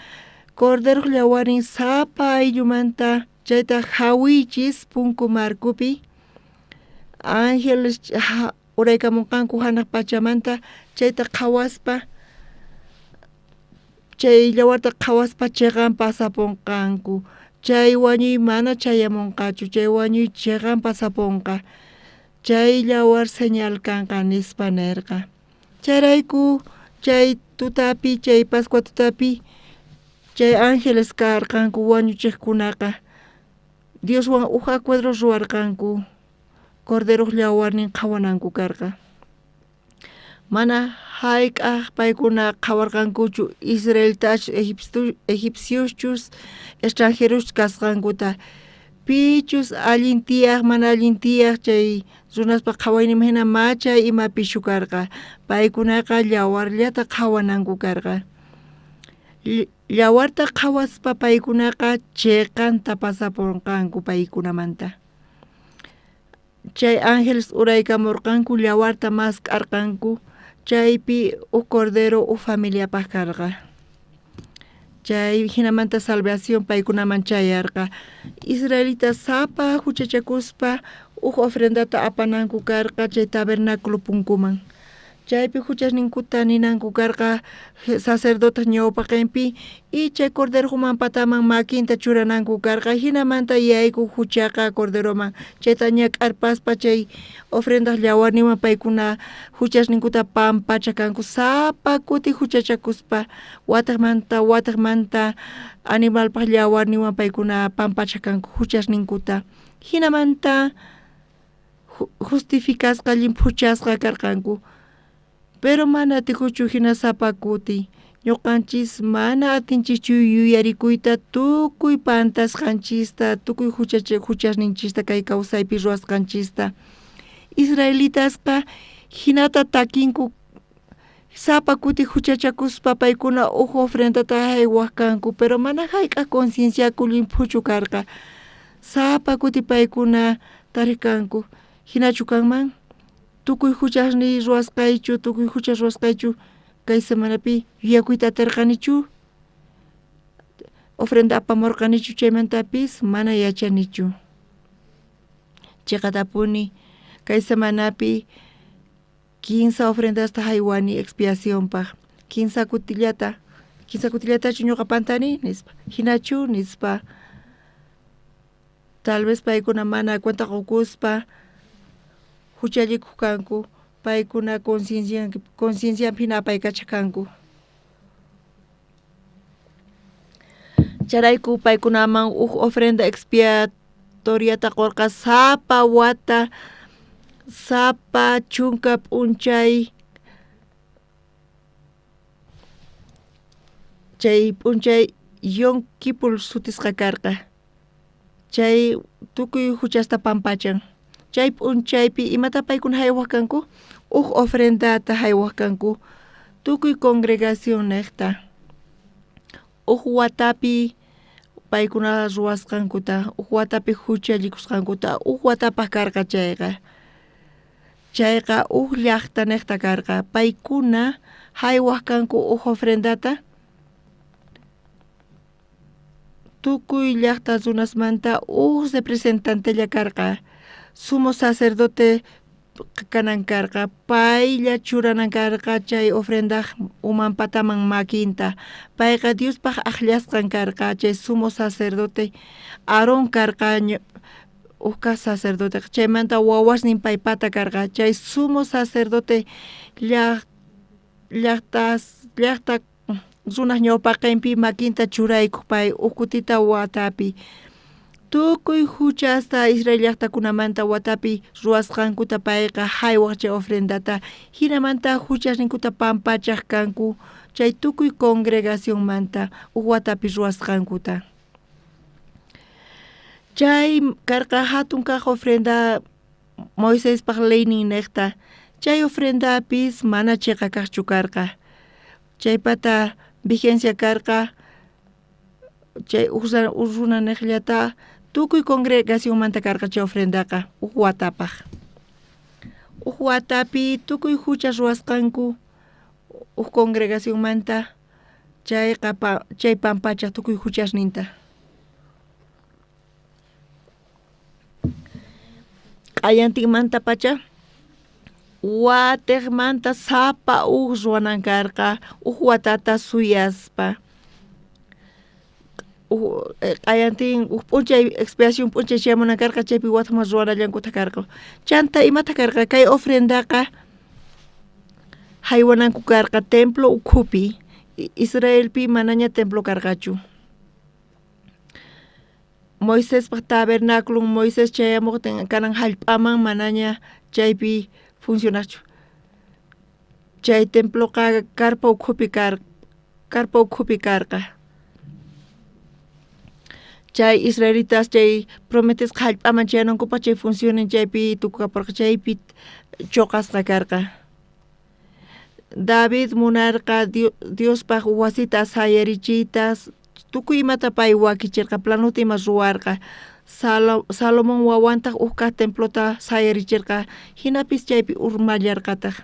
corderoj llawarin sapa ayllumanta chayta jawiychis punku marcopi ángeles uraykamunqanku hanaq pachamanta chayta qhawaspa chay llawarta qhawaspa chiqan pasapunqanku. Chay wañuy mana chayamunqachu chay wañuy chiqan pasapunqa chay llawar señal kanqa nispa nerqa. Chayrayku chay tutapi chay Pascua tutapi chay ángeles karqanku wañuchiqkunaqa Dioswan uj acuerdo ruwarqanku corderoj llawarnin qhawananku karqa. Mana hayk'aq paykuna qhawarqankuchu israelitachus egipcioschus extranjeros kasqankuta. Pichus allin tiyaq mana allin tiyaq chay runaspa qhawayninman hina machay imapischu karqa. Paykunaqa llawarllata qhawananku karqa. Llawarta qhawaspa paykunaqa chiqanta pasapurqanku paykunamanta. Chay ángeles uraykamurqanku llawarta mask'arqanku chaypi uj cordero uj familiapaj karqa. Chay jinamanta salvación paykunaman chayarqa. Israelitas sapa huchachakuspa uj ofrendata apananku karqa chay tabernáculo punkuman. Chaypi huchasninkuta ninanku karqa sacerdotes ñawpaqinpi y chay corderoman pataman makinta churananku karqa jinamanta yaykuq huchaqa corderoman chayta ñak'arpaspa chay ofrendaj llawarninwan paykuna huchasninkuta pampachakanku sapa kuti huchachakuspa wataqmanta wataqmanta animalpaj llawarninwan paykuna pampachakanku huchasninkuta jinamanta justificasqa llimphuchasqa karqanku. Pero mana atikuchu hina sapa kuti ñuqanchis mana atinchikchu yuyarikuyta tukuy pantasqanchista tukuy huchasninchista kay kawsaypi ruwasqanchista. Israelitasqa hinata takinku sapa kuti huchachakuspa paykuna uj ofrendata haywaq kanku pero mana hayk'aq concienciaku llimphuchu karqa. Sapa kuti paykuna tariq hinachu kanman tukuy huchasniy ruwasqaychu tukuy huchas ruwasqaychu kay semanapi yuyakuyta atirqanichu ofrenda apamurqanichu chaymantapis mana yachanichu. Chiqatapuni kay semanapi 15 ofrendasta haywani expiacionpaj 15 kutillata 15 kutillatachu ñuqa pantani nispa hinachu nispa. Tal vez paykuna mana cuenta qukuspa huchallikuq kanku paykuna concienciapi hina apaykachaq. Chayrayku paykunaman uj ofrenda expiatoriata qurqa sapa wata sapa chunka p'unchay chay p'unchay Yom Kippur sutisqa karqa. Chay tukuy huchasta pampachan. Chay p'unchaypi imata paykuna haywaq kanku uj ofrendata haywaq kanku tukuy congregación niqta. Uj watapi paykuna ruwasqankuta uj watapi huchallikusqankuta uj watapaq karqa chayqa. Chayqa uj llaqta niqta karqa paykuna haywaq kanku uj ofrendata tukuy llaqta runasmanta uj representantella karqa. Sumo sacerdote kanan karqa, paylla churanan karqa chay ofrendaj uman pataman makinta. Payqa Diospaj ajllasqan karqa, chay sumo sacerdote Aarón karqa ujkaj sacerdote, chaymanta wawasnin paypata karqa. Chay sumo sacerdote llajta runaj ñawpaqenpi makinta churaykuq pay uj kutita watapi. Tukuy huchasta Israel llaqtakunamanta watapi ruwasqankuta payqa haywaq chay ofrendata, hinamanta huchasninkuta pampachaq kanku chay tukuy congregacionmanta uj watapi ruwasqankuta. Chay karqa hatun kaq ofrenda Moisespaq leynin niqta, chay ofrendapis mana chiqa kaqchu karqa. Chaypata vigencia karqa chay uj runa niqllata tukuy congregacionmanta karqa chay ofrendaqa uj watapaq. Uj watapi tukuy hucha ruwasqanku uj congregacionmanta chayqa chay pampachaq tukuy huchasninta. Q'ayantinmantapacha watiqmanta sapa uj ruwanan karqa uj watata suyaspa. Q'ayantin uj p'unchay expiación p'unchay chayamunan karqa, chaypi watiqman ruwanallankuta karqa. Chanta imata karqa kay ofrendaqa haywananku karqa templo ukhupi. Israelpi manaña templo karqachu. Moisespaq tabernáculo Moisés chayamuqtin kanan hallp'aman manaña chaypi funcionaqchu. Chay temploqa karpa ukhupi karqa. Chay israelitas chay prometisqa hallp'aman chayanankupaq chay funcionin chaypi tukukaporqa, chaypi choqasqa karqa. David munarqa Diospaq wasita sayarichiyta, tukuy imata pay wakichirqa, planuta ima ruwarqa. Salomón wawantaq uj kaq templota sayarichirqa, hinapis chaypi urmallarqataq.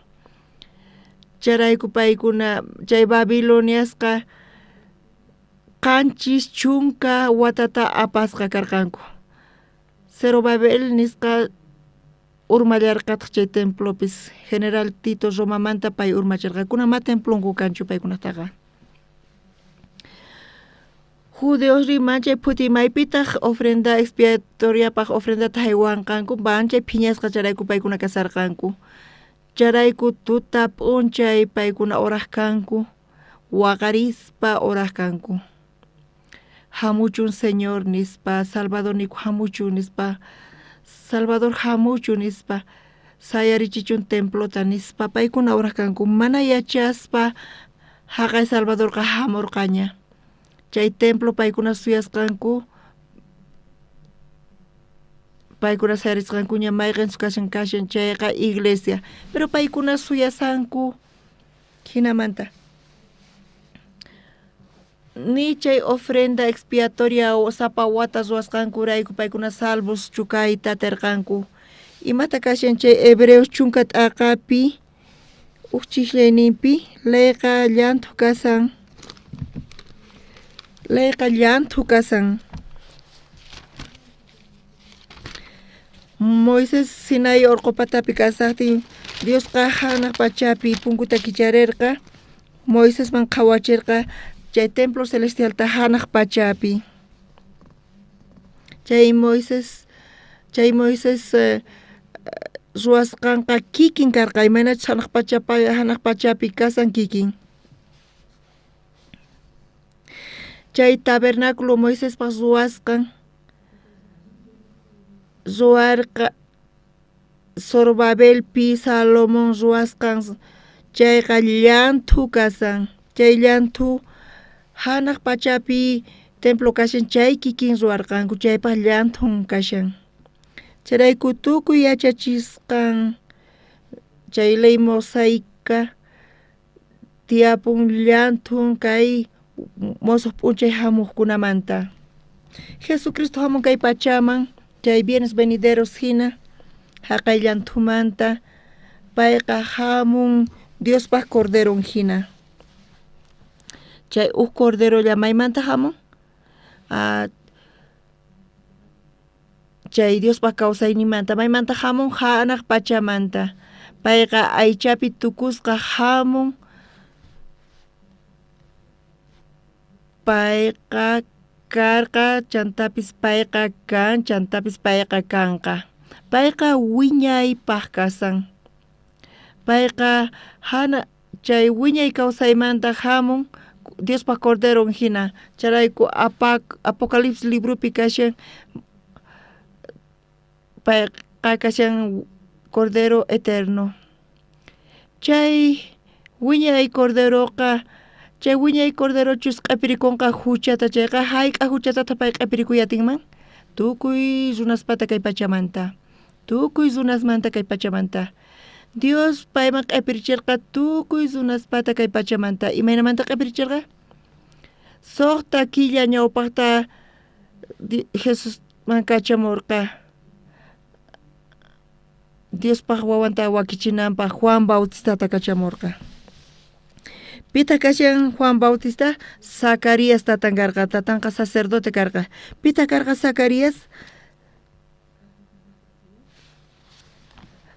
Chayrayku paykuna chay Babiloniasqa 70 watata apasqa karqanku. Zorobabel nisqa urmallarqataq chay templopis. General Tito Romamanta pay urmachirqa. Kunama templonku kanchu paykunataqa. Judeosri manchay phuti maypitaq ofrenda expiatoriapaq ofrendata haywanqanku, manchay phiñasqa chayrayku paykuna kasarqanku. Chayrayku tuta p'unchay paykuna oraq kanku, waqarispa oraq kanku. Hamuchun Señor nispa, Salvador niku hamuchun nispa, Salvador hamuchun nispa, sayarichichun templota nispa, paykuna oraq kanku. Mana yachaspa haqay Salvadorqa hamurqaña. Chay templo paykuna suyasqanku, paykuna sayarisqankuña mayqinchus kashan kashan chayqa iglesia, pero paykuna suyasanku hinamanta. Ni chay ofrenda expiatoria sapa wata ruwasqankurayku paykuna salvos chukayta atirqanku. Imata kashan chay Hebreos 10 t'aqapi uj chislayninpi leyqa llanthu kasan. Leyqa llanthu kasan. Moisés Sinai orqopatapi kasaqtin Diosqa hanaq pachapi punkuta kicharerqa, Moisesman qhawachirqa chay templo celestialta hanaq pachapi. Chay Moisés ruwasqanqa kikin karqa, imaynachus hanaq pachapi kasan kikin. Chay tabernáculo Moisespaq ruwasqan ruwarqa Zorobabelpi Salomón ruwasqan chayqa llanthu kasan. Chay llanthu hanaq pachapi templo kashan chay kikin ruwarqanku, chaypaq llanthun kashan. Chayrayku tukuy yachachisqan chay ley mosaica tiyapun llanthun kay mosoq p'unchay hamuqkunamanta. Jesucristo hamun kay pachaman chay bienes venideros hina haqay llanthumanta, payqa hamun Diospaq corderon hina. Chay uj corderolla maymanta hamun? Chay Diospaj kawsayninmanta maymanta jamun janaj pachamanta. Payqa aychapi tukusqa jamun. Payqa karqa chantapis payqa kan chantapis payqa kanqa. Payqa wiñaypaj kasan. Payqa jana chay wiñay kawsaymanta jamun Diospaj Corderon hina. Chayrayku Apocalipsis libropi kashan payqa kashan Cordero Eterno. Chay wiñay Corderoqa chay wiñay Corderochus q'epirikunqa huchata chayqa hayk'a huchatata pay q'epirikuyatinman tukuy runaspata kay pachamanta tukuy runasmanta kay pachamanta. Dios payman q'epiricherqa tukuy runaspata kay pachamanta. Imaynamanta q'epiricherqa? Suqta killa ñawpaqta Jesusman kachamurqa Diospaj wawanta wakichinanpaj Juan Bautistata kachamurqa. Pitaq kashan Juan Bautista? Zacarías tatan karqa, tatanqa sacerdote karqa. Pitaq karqa Zacarías?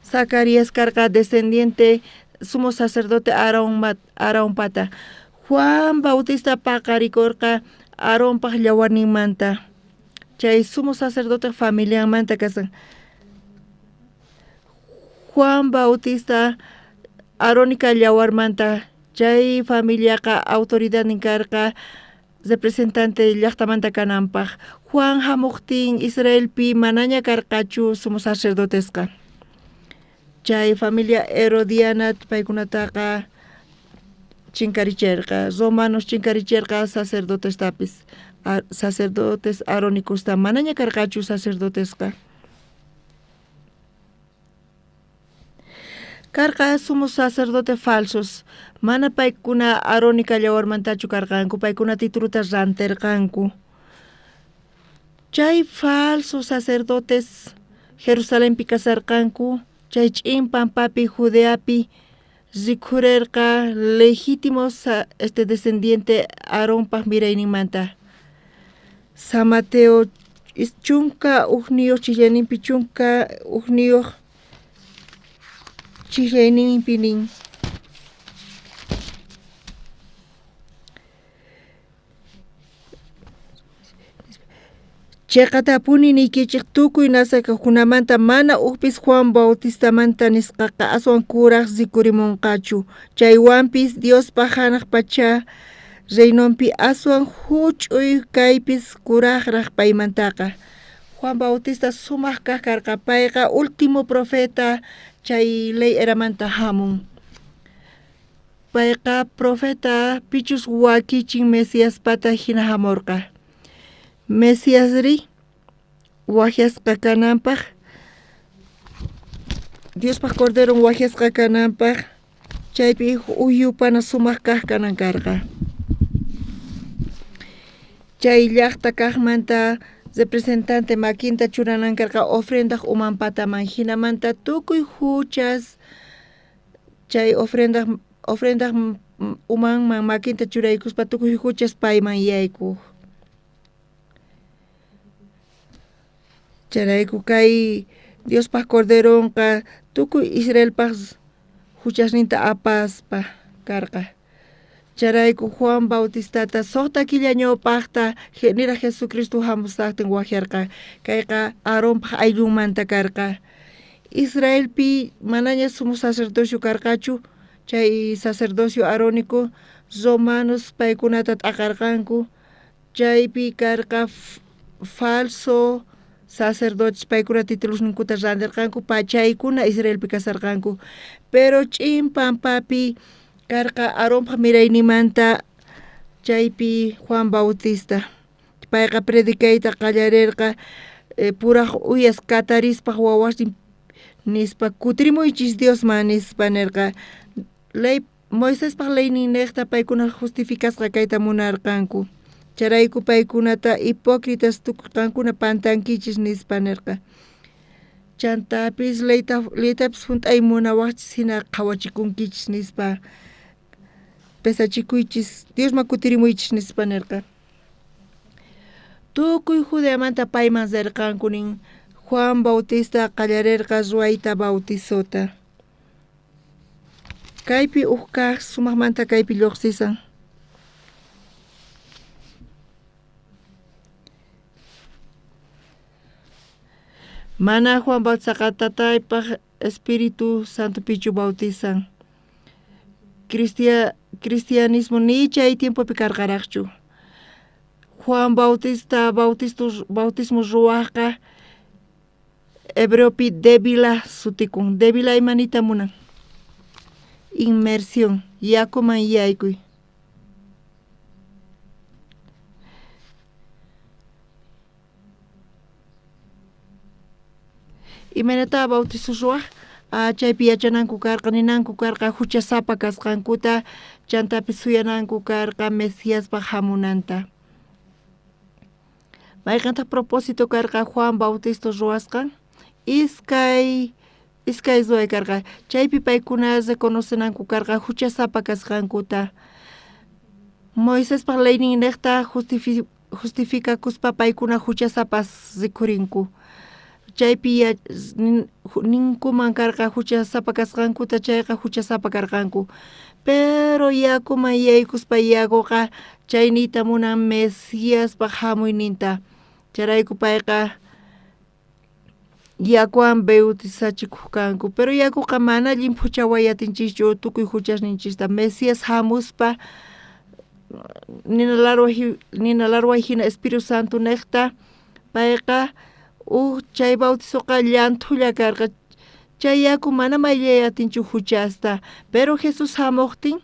Zacarías karqa descendiente sumo sacerdote Aaronpata. Juan Bautista paqarikurqa Aaronpaj llawarninmanta. Chay sumo sacerdote familianmanta kasan. Juan Bautista Aarónica llawarmanta chay familiaqa autoridadnin karqa representante llaqtamanta kananpaj. Juan hamuqtin Israelpi manaña karqachu sumo sacerdotesqa. Chay familia Herodiana paykunataqa chinkaricherqa, romanos chinkaricherqa sacerdotestapis, sacerdotes arónicosta manaña karqachu sacerdotesqa. Karqa sumo sacerdote falsos, mana paykuna arónica llawarmantachu karqanku, paykuna tituluta rantirqanku. Chay falsos sacerdotes Jerusalenpi kasarqanku, chay ch'in pampapi Judeapi rikhurerqa legítimo descendiente Aaronpaj mirayninmanta. San Mateo 11 chillayninpi 11 chillayninpi nin. Cheqatapuni niykichej tukuy nasakajkunamanta mana ujpis Juan Bautistamanta nisqaqa aswan kuraj rikurimunqachu. Chaywanpis Diospaj janaj pacha reinonpi aswan huch'uy kaypis kurajraj paymantaqa. Juan Bautista sumaq kaq karqa, payqa último profeta chay ley eramanta hamun. Payqa profeta pichus wakichin Mesiaspata hina hamurqa. Mesiasri wajyasqa kananpaj Diospaj Corderon wajyasqa kananpaj chaypi uyupana sumaq kaq kanan karqa. Chay llaqta kaqmanta representante makinta churanan karqa ofrendaj umanpataman hinamanta tukuy huchas chay ofrendaj umanman makinta churaykuspa tukuy huchas payman yaykuq. Chayrayku kay Diospaj Corderonqa tukuy Israelpaj huchasninta apaspa karqa. Chayrayku Juan Bautistata suqta killa ñawpaqta niraj Jesucristo hamusaqtin wajyarqa. Kayqa Aaronpaj ayllunmanta karqa. Israelpi manaña sumo sacerdocio karqachu, chay sacerdocio arónico romanos paykunata t'aqarqanku. Chaypi karqa falso sacerdotes paykuna titulosninkuta rantirqanku, pachaykuna Israelpi kasarqanku. Pero ch'in pampapi karqa Aaronpaj miraynimanta chaypi Juan Bautista. Payqa predicayta qallarirqa puraj uyas katarispaj wawasnin nispa kutirimuychis Diosman nispa nirqa. Ley Moisespaj leynin niqta paykuna justificasqa kayta munarqanku. Chayrayku paykunata hipócritas tukuy pantankichis nispa nirqa. Chantapis leytapis hunt'ay munawaqchis hina qhawachikunkichis nispa pesachikuychis Diosman kutirimuychis nispa nirqa. Tukuy Judeamanta payman rirqanku nin. Juan Bautista qallarerqa ruwayta bautizota. Kaypi uj kaj sumajmanta kaypi lluqsisan. Mana Juan Bautistaqa tataypaj Espíritu Santopichu bautizan. Cristianismo ni chay tiempopi karqaraqchu. Juan Bautista bautismo ruwajqa hebreopi débila sutikun. Débila imanita munan. Inmersión, yakuman yaykuy. Imaynata bautizo ruwaj? Chaypi yachananku karqa, ninanku karqa huchasapa kasqankuta, chantapis suyananku karqa Mesiaspaj hamunanta. Mayqantaq propósito karqa Juan Bautista ruwasqan? Iskay ruway karqa. Chaypi paykuna reconocenanku karqa huchasapa kasqankuta. Moisespaj leynin niqta justifikakuspa paykuna huchasapas rikhurinku. Chaypi ninkuman karqa huchasapa kasqankuta, chayqa huchasapa karqanku. Pero yakuman yaykuspa yakuqa chaynita munan Mesiaspaj hamuyninta. Chayrayku payqa yakuwan bautizachikuq kanku. Pero yakuqa mana llimphuchaway atinchischu tukuy huchasninchista. Mesías hamuspa nina larway hina Espíritu Santo niqta payqa uj chay bautizoqa llanthulla karqa. Chay yaku mana mayllay atinchu huchasta. Pero Jesús hamuqtin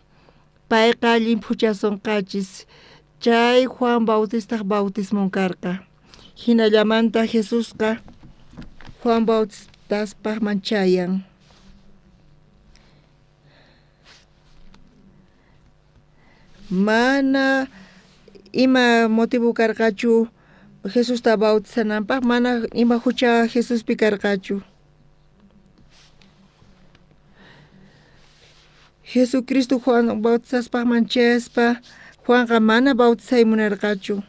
payqa llimphuchasonqachis. Chay Juan Bautistaq bautismon karqa. Hinallamanta Jesusqa Juan Bautistaspajman chayan. Mana ima motivo karqachu Jesusta bautizananpaj, mana ima hucha Jesuspi karqachu. Jesucristo Juan bautizaspajman chayaspa Juanqa mana bautizay munarqachu.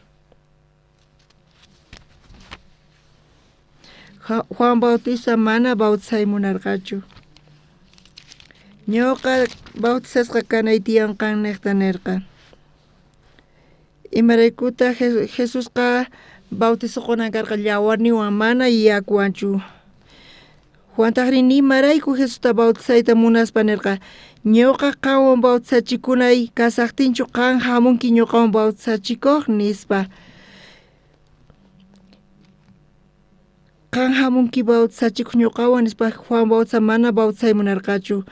Juan Bautista mana bautizay munarqachu. Ñuqa bautizasqa kanay tiyan qan niqta nirqa. Imaraykuta Jesusqa bautizo qunan karqa llawarninwan mana yakuwanchu. Juantajri nimarayku Jesusta bautizayta munaspa nirqa, ñuqa qanwan bautizachikunay kasaqtinchu qan hamunki ñuqawan bautizachikuq nispa. Qan hamunki bautizachikuq ñuqawan nispa Juan Bautista mana bautizay munarqachu.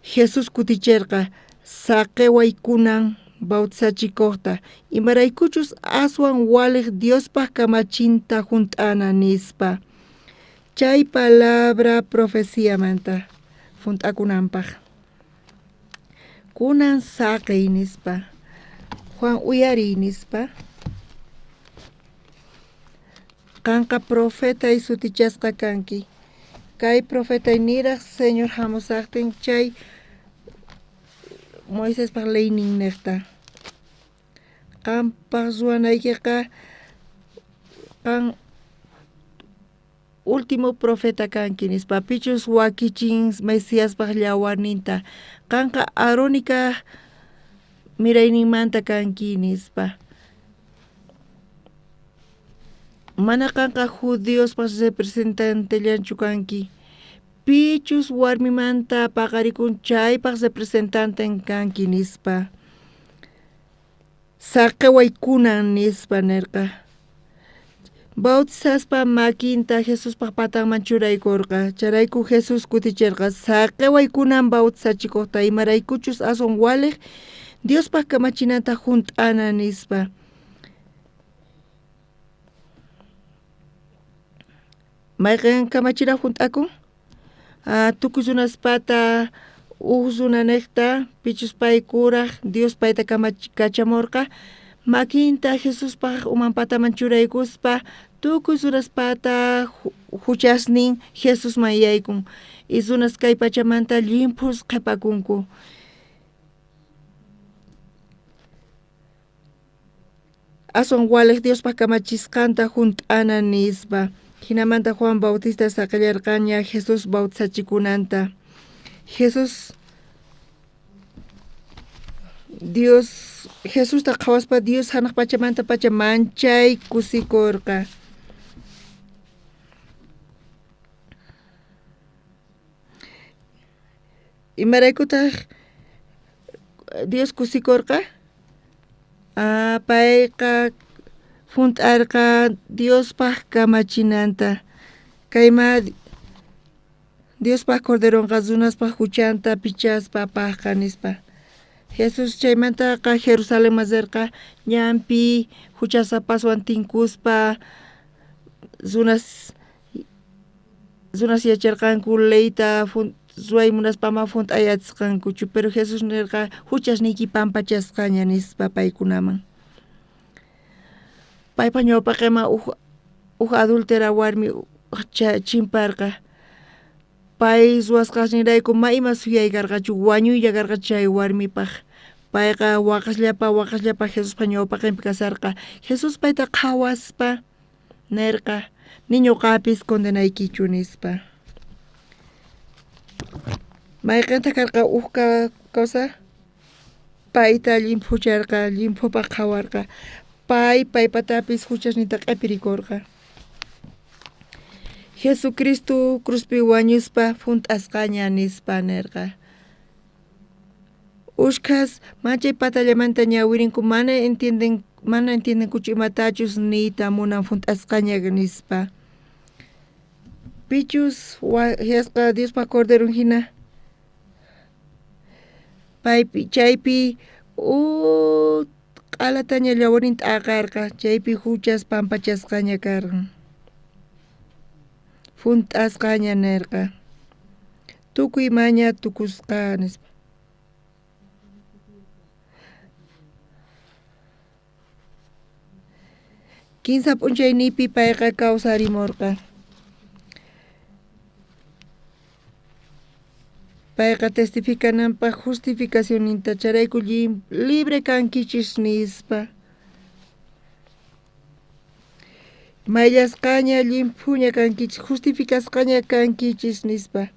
Jesús kuticherqa, saqiway kunan bautizachikuqta, imaraykuchus aswan waliq Diospaj kamachinta junt'ana nispa. Chay palabra profeciamanta junt'akunanpaj. Kunan saqiy nispa. Juan uyariy nispa. Qanqa profetay sutichasqa kanki. Kay profetay niraq Señor hamusaqtin chay Moisespaj leynin niqta. Qanpaj ruwanaykiqa qan último profeta kanki nispa. Pichus wakichin Mesiaspaj llawarninta. Qanqa Aarónica mirayninmanta kanki nispa. Mana qanqa judiospaj representantellanchu kanki. Pichus warmimanta paqarikun chaypaj representanten kanki nispa. Saqiway kunan nispa nirqa. Bautizaspa makinta Jesuspaj patanman churaykurqa. Chayrayku Jesús kutichirqa, saqiway kunan bautizachikuqta, imaraykuchus aswan waliq Diospaj kamachinanta junt'ana nispa. Mayqin kamachina junt'akun? Tukuy runaspata uj runa niqta pichus pay kuraj Dios payta kachamurqa makinta Jesuspaj uman pataman churaykuspa tukuy runaspata huchasnin Jesusman yaykun. Y runas kay pachamanta llimphus qhipakunku. Aswan waliq Diospaj kamachisqanta junt'ana nispa. Jinamanta Juan Bautista saqellarqaña Jesús bautizachikunanta. Jesús Dios Jesusta qhawaspa Dios hanaq pachamanta pacha manchay kusikorqa. Imaraykutaq Dios kusikorqa? Payqa junt'arqa Diospaj kamachinanta. Kayma Diospaj Corderonqa runaspaj huchanta pichaspa apajqa nispa. Jesús chaymantaqa Jerusalenman rirqa ñanpi huchasapaswan tinkuspa runas yacharqanku leyta ruway munaspa ama junt'ayatisqankuchu, pero Jesús nirqa huchasniyki pampachasqaña nispa paykunaman. Paypa ñawpaqinman uj adúltera warmi chimparqa. Pay ruwasqasninrayku ma ima suyay karqachu, wañuylla karqa chay warmipaj. Payqa waqasllapa Jesuspa ñawpaqinpi kasarqa. Jesús payta qhawaspa nerqa, ni ñuqapis condenaykichu nispa. Mayqinta karqa uj kawsa payta llimphucharqa, llimphupaj qhawarqa. Pay paypatapis huchasninta q'epirikorqa. Jesucristo cruzpi wañuspa junt'asqaña nispa nerqa. Ushkhas manchay patallamanta ñawirinku mana entiendenkuchu imatachus niyta munan junt'asqaña nispa. Pichus wajyasqa Diospa Corderon hina paypi chaypi q'alataña llawarinta t'aqarqa, chaypi huchas pampachasqaña karqa. Junt'asqaña nerqa. Tukuy maña tukusqa nispa. Kinsa p'unchaynipi payqa kawsarimurqa. Payqa testificananpaj justificacionninta chayrayku libre kankichis nispa. Mayllasqaña llimphuña kankichis, justificasqaña kankichis nispa.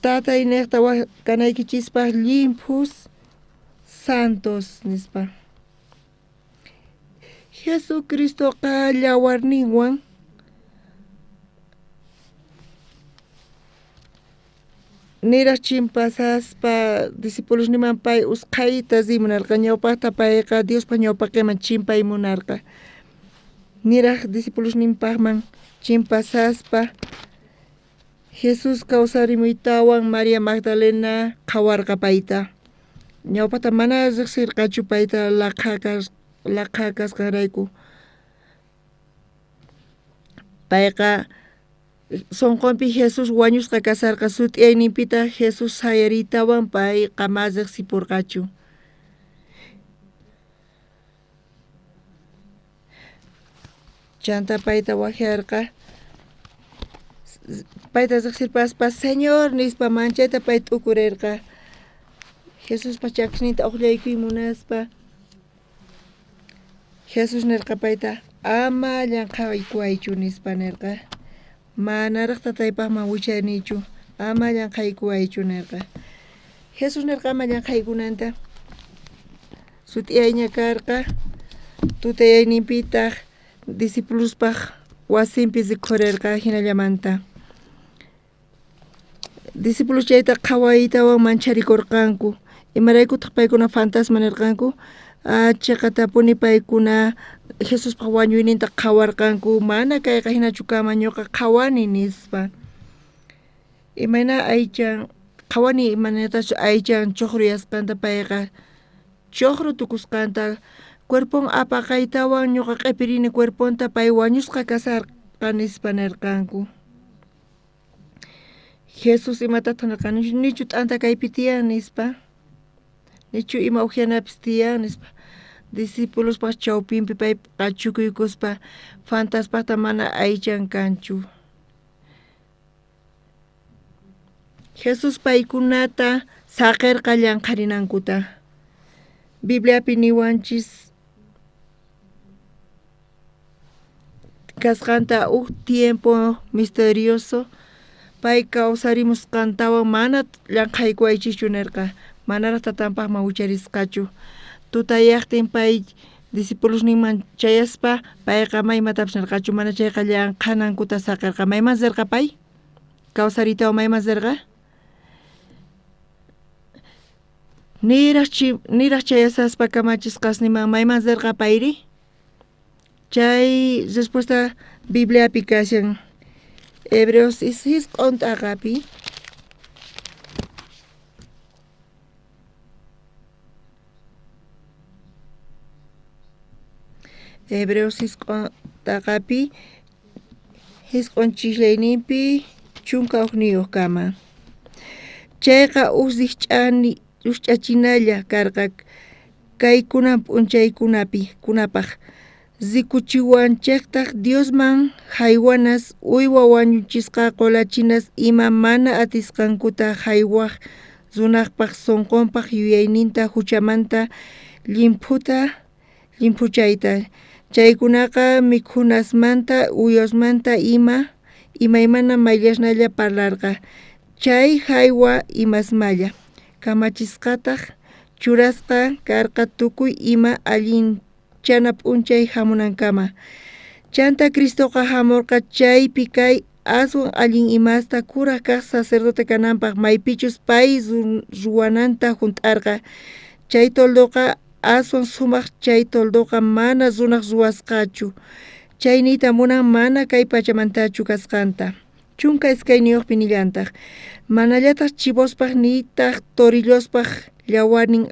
Tatay nejta kanaykichispaj llimphus santos nispa. Jesucristoqa llawarninwan niraj chimpasaspa discipulosninman pay usqhayta riy munarqa. Ñawpajta payqa Diospa ñawpaqinman chimpay munarqa. Niraj discipulosninpajman chimpasaspa Jesús kawsarimuytawan María Magdalena qhawarqa payta. Ñawpata mana riqsirqachu payta laqha kasqanrayku. Payqa sonqonpi Jesús wañusqa kasarqa, sut'iyayninpitaq Jesús sayariytawan payqa ma riqsipurqachu. Chanta payta wajyarqa, payta riqsirpaspa Señor nispa manchayta pay t'ukurerqa. Jesuspa chakisninta uqllaykuy munaspa Jesús nerqa payta ama llanqhaykuwaychu nispa nerqa. Manaraj tataypajman wichaynichu, ama llanqhaykuwaychu nerqa. Jesús nerqa ama llanqhaykunanta. Sut'iyayña karqa, tutayayninpitaq discipulospaj wasinpi rikhurerqa jinallamanta. Discípulos chayta qhawaytawan mancharikorqanku. Imaraykutaq paykuna fantasma nerqanku? Chiqatapuni paykuna Jesuspaj wañuyninta qhawarqanku, mana kayqa hinachu kanman ñuqa qhawani nispa. Imayna aychan qhawani imaynatachu aychan chuqruyasqanta payqa chuqru tukusqanta cuerpon apaqaytawan ñuqa q'ipirini cuerponta pay wañusqa kasarqa nispa nerqanku. Jesús imatataq nirqa, nichu t'anta kaypi tiyan nispa, nichu ima ujyanapis tiyan nispa. Discipulospaj chawpinpi pay qachukuykuspa fantaspajta mana aychan kanchu. Jesús paykunata saqirqa llanqharinankuta. Bibliapi niwanchis Kasqanta uj tiempo misterioso pay kawsarimusqantawan mana llanqhaykuwaychischu nerqa manaraj tatanpajman wicharisqachu tutayaqtin pay discipulosninman chayaspa payqa maymatapis nerqachu mana chayqa llanqhanankuta saqerqa mayman rirqa pay kawsariytawan mayman rirqa niraj chayasaspa kamachisqasninman mayman rirqa payri chay respuesta Bibliapi kashan Hebreos 9 t'aqapi Hebreos 9 t'aqapi 9 chislayninpi 11 kama chayqa uj rikch'achinalla karqa kaykuna p'unchaykunapi kunapaj rikuchiwanchejtaj Diosman jaywanas uywa wañuchisqa qulachinas ima mana atisqankuta jaywaj runajpaj sonqonpaj yuyayninta juchamanta llimphuchayta chaykunaqa mikhunasmanta uywasmanta ima imaymana mayllasnalla parlarqa chay jaywa imasmalla kamachisqataj churasqa karqa tukuy ima allinchana p'unchay jamunankama chanta Cristoqa jamorqa chaypi kay aswan allin imasta kuraj kaj sacerdote kananpaj maypichus pay ruwananta junt'arqa chay toldoqa aswan sumaj chay toldoqa mana runaj ruwasqachu chay niyta munan mana kay pachamantachu kasqanta 12 nillantaj manallataj chivospaj nitaj torillospaj llawarnin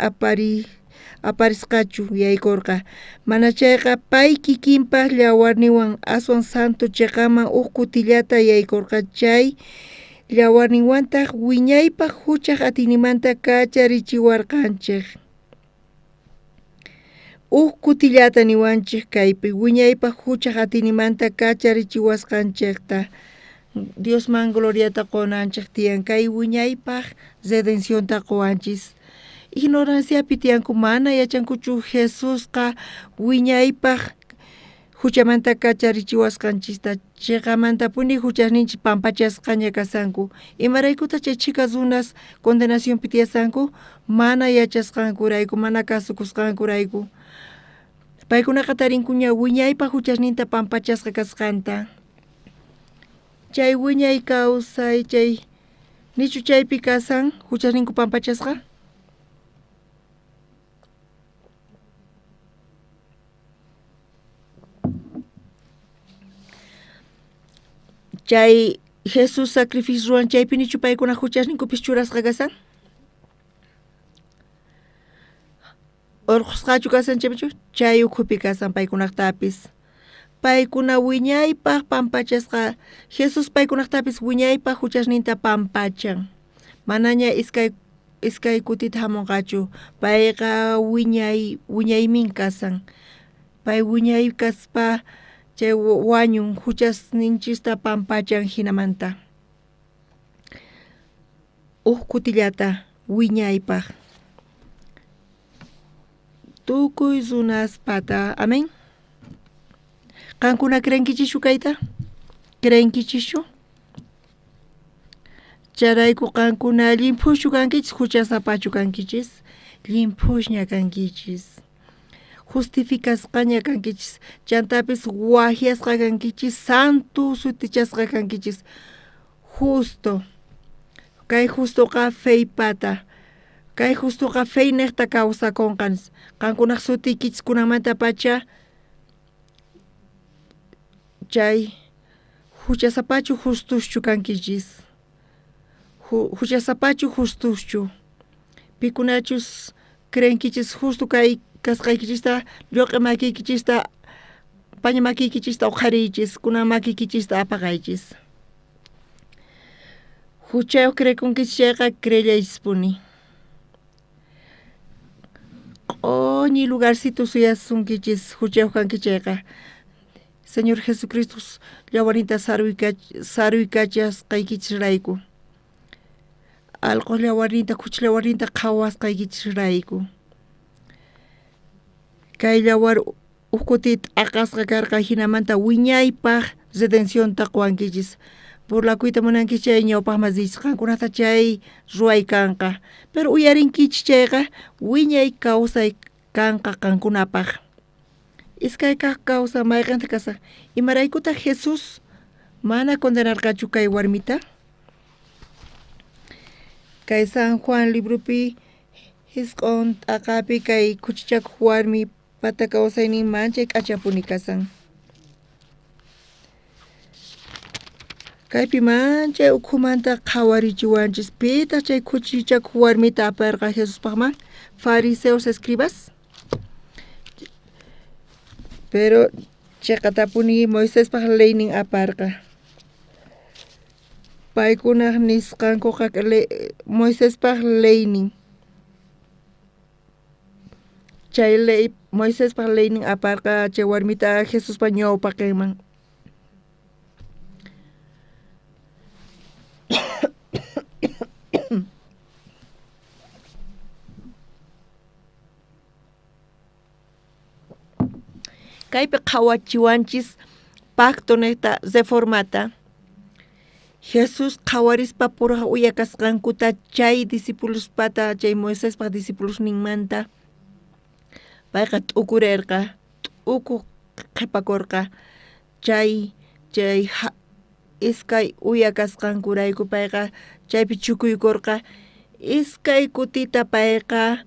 aparisqachu yaykorqa mana chayqa pay kikinpaj llawarninwan aswan santo cheqaman uj kutillata yaykorqa chay llawarninwantaj wiñaypaj juchaj atiyninmanta kacharichiwarqanchej uj kutillata niwanchej kaypi wiñaypaj juchaj atiyninmanta kacharichiwasqanchejta Diosman gloriata qonanchej tiyan kay wiñaypaj redencionta qowanchis ignoranciapi tiyanku mana yachankuchu Jesusqa wiñaypaj juchamanta kacharichiwasqanchista cheqamantapuni juchasninchis pampachasqaña kasanku imaraykutaj chay chhika runas condenacionpi tiyasanku mana yachasqankurayku mana kasukusqankurayku paykunaqa tarinkuña wiñaypaj juchasninta pampachasqa kasqanta chay wiñay kawsay chay nichu chaypi kasan juchasninku pampachasqa chay Jesús sacrificio ruwan chaypi nichu paykuna juchasninkupis churasqa kasan urqhusqachu kasan chaypichu chay ukhupi kasan paykunaqtapis paykuna wiñaypaj pampachasqa Jesús paykunaqtapis wiñaypaj juchasninta pampachan manaña iskay kutita jamunqachu payqa wiñaymin kasan pay wiñay kaspa chay wañun juchasninchista pampachan jinamanta uj kutillata wiñaypaj tukuy runaspata amén qankuna creenkichischu kayta creenkichischu chayrayku qankuna llimphuschu kankichis juchasapachu kankichis llimphusña kankichis justificasqaña kankichis chantapis wajyasqa kankichis santo sutichasqa kankichis justo kay justoqa feypata kay justoqa feynejta kawsakonqa qankunaj sutiykichis kunamantapacha chay juchasapachu justuschu kankichis juchasapachu justuschu pikunachus creenkichis justo kay kasqaykichista lluq'i makiykichista paña makiykichista uqhariychis kunan makiykichista apaqaychis juchayuq creekunkichis chayqa creellaychispuni q'uñi lugarcito suyasunkichis juchayuq kanki chayqa Señor Jesucristo llawarinta saruykachasqaykichisrayku alqo llawarinta khuchi llawarinta qhawasqaykichisrayku kay llawar Uj kuti t'aqasqa karqa jinamanta wiñaypaj redencionta qowankichis. Burlakuyta munankichis chay ñawpaqman riychis qankunata chay ruway kanqa. Pero uyarinkichis chayqa wiñay kawsay kanqa qankunapaj. Iskay kaq kawsay mayqinta kasaq. Imaraykutaq Jesús mana condenarqachu kay warmita? Kay San Juan libropi jisq'on t'aqapi kay khuchichakuq warmi pata kawsaynin manchay k'achapuni kasan. Kaypi manchay ukhumanta qhawarichiwanchis. Pitaq chay khuchichakuq warmita aparqa Jesuspaqman? Fariseos, escribas. Pero chiqatapuni Moisespaq leynin aparqa. Paykunaq nisqankuqa Moisespaq leynin. Chay ley Moisespaq leynin aparqa chay warmita Jesuspa ñawpaqinman. Kaypi qhawachiwanchis pacto neta reformata. Jesús qhawarispa puraj uya kasqankuta chay discipulospata chay Moisespaq discipulosninmanta payqa t'ukurerqa, t'uku qhipakurqa chay iskay uya kasqankurayku payqa chaypi chukuykurqa. Iskay kutita payqa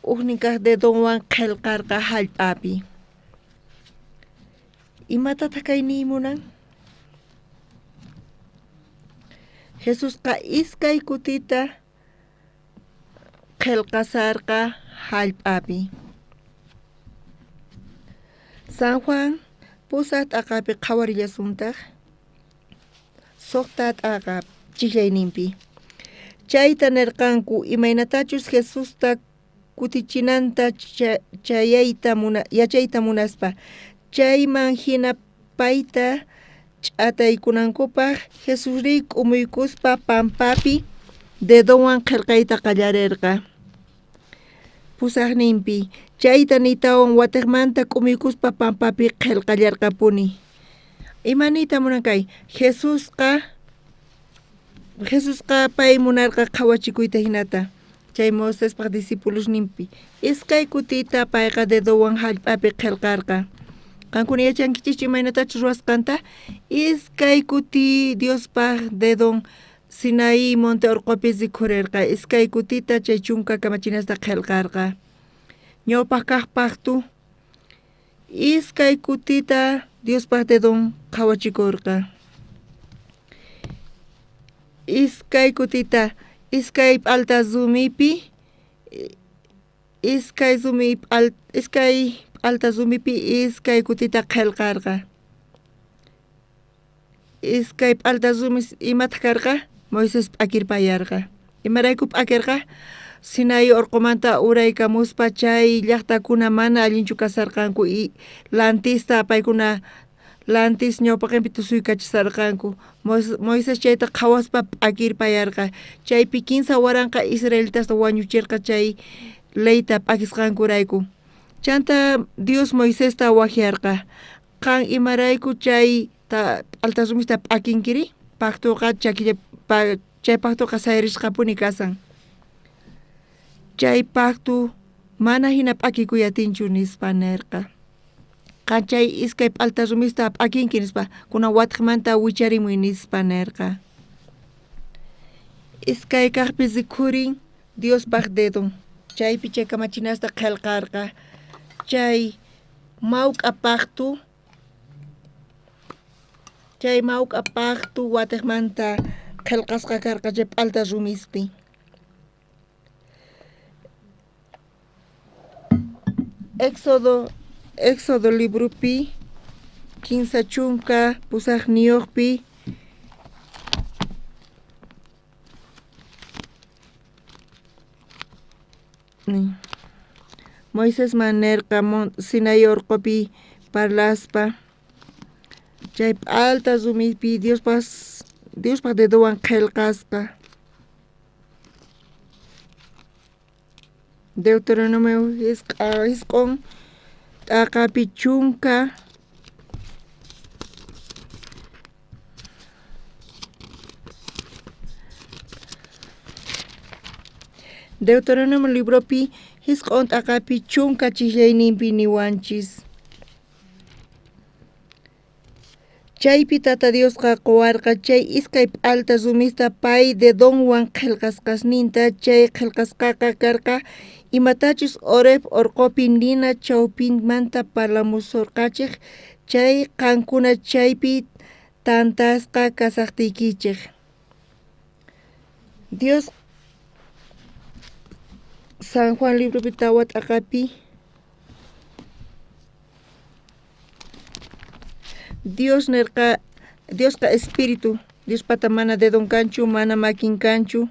ujnin kaq dedonwan qillqarqa hallp'api. Imatataq kay niy munan? Jesusqa iskay kutita qillqasarqa hallp'api. San Juan pusaq t'aqapi qhawarillasuntaq suqta t'aqa chijllayninpi. Chayta nirqanku imaynatachus Jesusta kutichinanta chayayta yachayta munaspa. Chayman hina payta ch'ataykunankupaq Jesusri k'umuykuspa pampapi dedonwan qillqayta qallarirqa. Pusaqninpi chayta nitawan watiqmanta k'umuykuspa pampapi qillqallarqapuni. Ima niyta munan kay? Jesusqa pay munarqa qhawachikuyta hinata chay Moisespaq discipulosninpi. Iskay kutita payqa dedowan hallp'api qillqarqa. Qankuna yachankichischu imaynatachus ruwasqanta? Iskay kuti Diospaq dedon Sinaí monte urqupi rikhurirqa. Iskay kutita chay chunka kamachinasta qillqarqa. Ñawpaq kaq pacto iskay kutita Diospaq dedon qhawachikurqa. Iskay kutita iskay p'alta rumipi iskay p'alta rumipi iskay kutita qillqarqa. Iskay p'alta rumis imataq karqa? Moisés p'akirpayarqa. Imarayku p'akirqa? Sinaí urqumanta uraykamuspa chay llaqtakuna mana allinchu kasarqanku y lantista paykuna lantis ñawpaqinpi tusuykachisarqanku. Moisés chayta qhawaspa p'akirpayarqa. Chaypi 15,000 israelitasta wañuchirqa chay leyta p'akisqankurayku. Chanta Dios Moisesta wajyarqa. Qan imarayku chay p'alta rumista p'akinkiri? Pactoqa chakilla chay pactoqa sayarisqapuni kasan. Chay pacto mana hina p'akikuyatinchu nispa nirqa. Qan chay iskay p'alta rumista p'akinki nispa kunan watiqmanta wicharimuy nispa nirqa. Iskay kaqpi rikhurin Diospaq dedon. Chaypi chay kamachinasta qillqarqa. Chay mawk'a pacto watiqmanta qillqasqa karqa chay p'alta rumispi. Éxodo libropi 38 Moisesman nirqa Sinaí urqupi parlaspa chay p'alta rumipi Diospaq dedowan qillqasqa. Deuteronomio jisq'on t'aqapi 10 Deuteronomio libropi 9 t'aqapi 10 chijllayninpi niwanchis. Chaypi Tata Diosqa quwarqa chay iskay p'alta rumista pay dedonwan qillqasqasninta chay qillqasqaqa karqa imatachus Horeb orqopi nina chawpinmanta parlamusurqachej chay qankuna chaypi tantasqa kasaqtiykichej. Dios San Juan libropi 4 t'aqapi Dios nerqa, Diosqa espíritu, Diospata mana dedon kanchu, mana makin kanchu.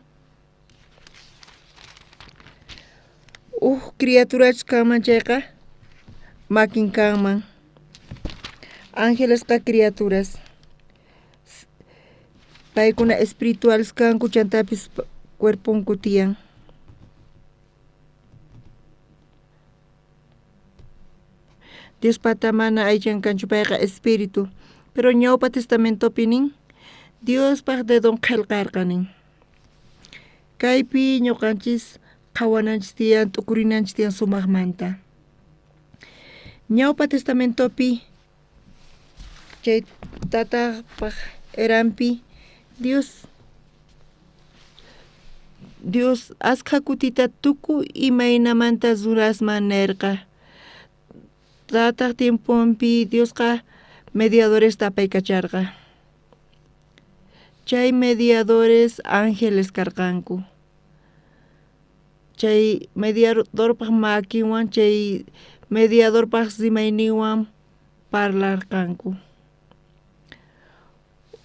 Uj criaturachus kanman chayqa makin kanman. Angelesqa criaturas. Paykuna espirituales kanku chantapis cuerponku tiyan. Diospata mana aychan kanchu, payqa espíritu. Pero ñawpa testamentopi nin Diospaj dedon qillqarqa nin. Kaypi ñuqanchis qhawananchis tiyan, t'ukurinanchis tiyan sumaqmanta. Ñawpa testamentopi chay tatapaj eranpi Dios askha kutita tukuy imaynamanta runasman nerqa. Tataq tiemponpi Diosqa mediadoresta apaykacharqa. Chay mediadores ángeles karqanku. Chay mediadorpaj makinwan chay mediadorpaj rimayninwan parlarqanku.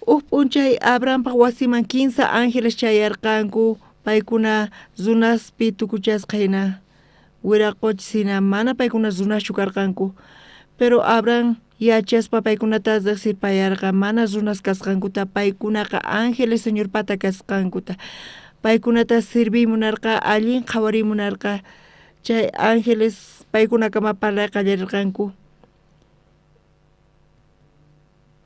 Uj p'unchay Abrahampaj wasiman 15 ángeles chayarqanku paykuna runaspi tukuchasqa hina wiraqochis hina mana paykuna runaschu karqanku. Pero Abraham yachaspa paykunata riqsirpayarqa mana runas kasqankuta, paykunaqa ángeles Señorpata kasqankuta. Paykunata serviy munarqa, allin qhawariy munarqa. Chay ángeles paykunakama parlay qallarirqanku.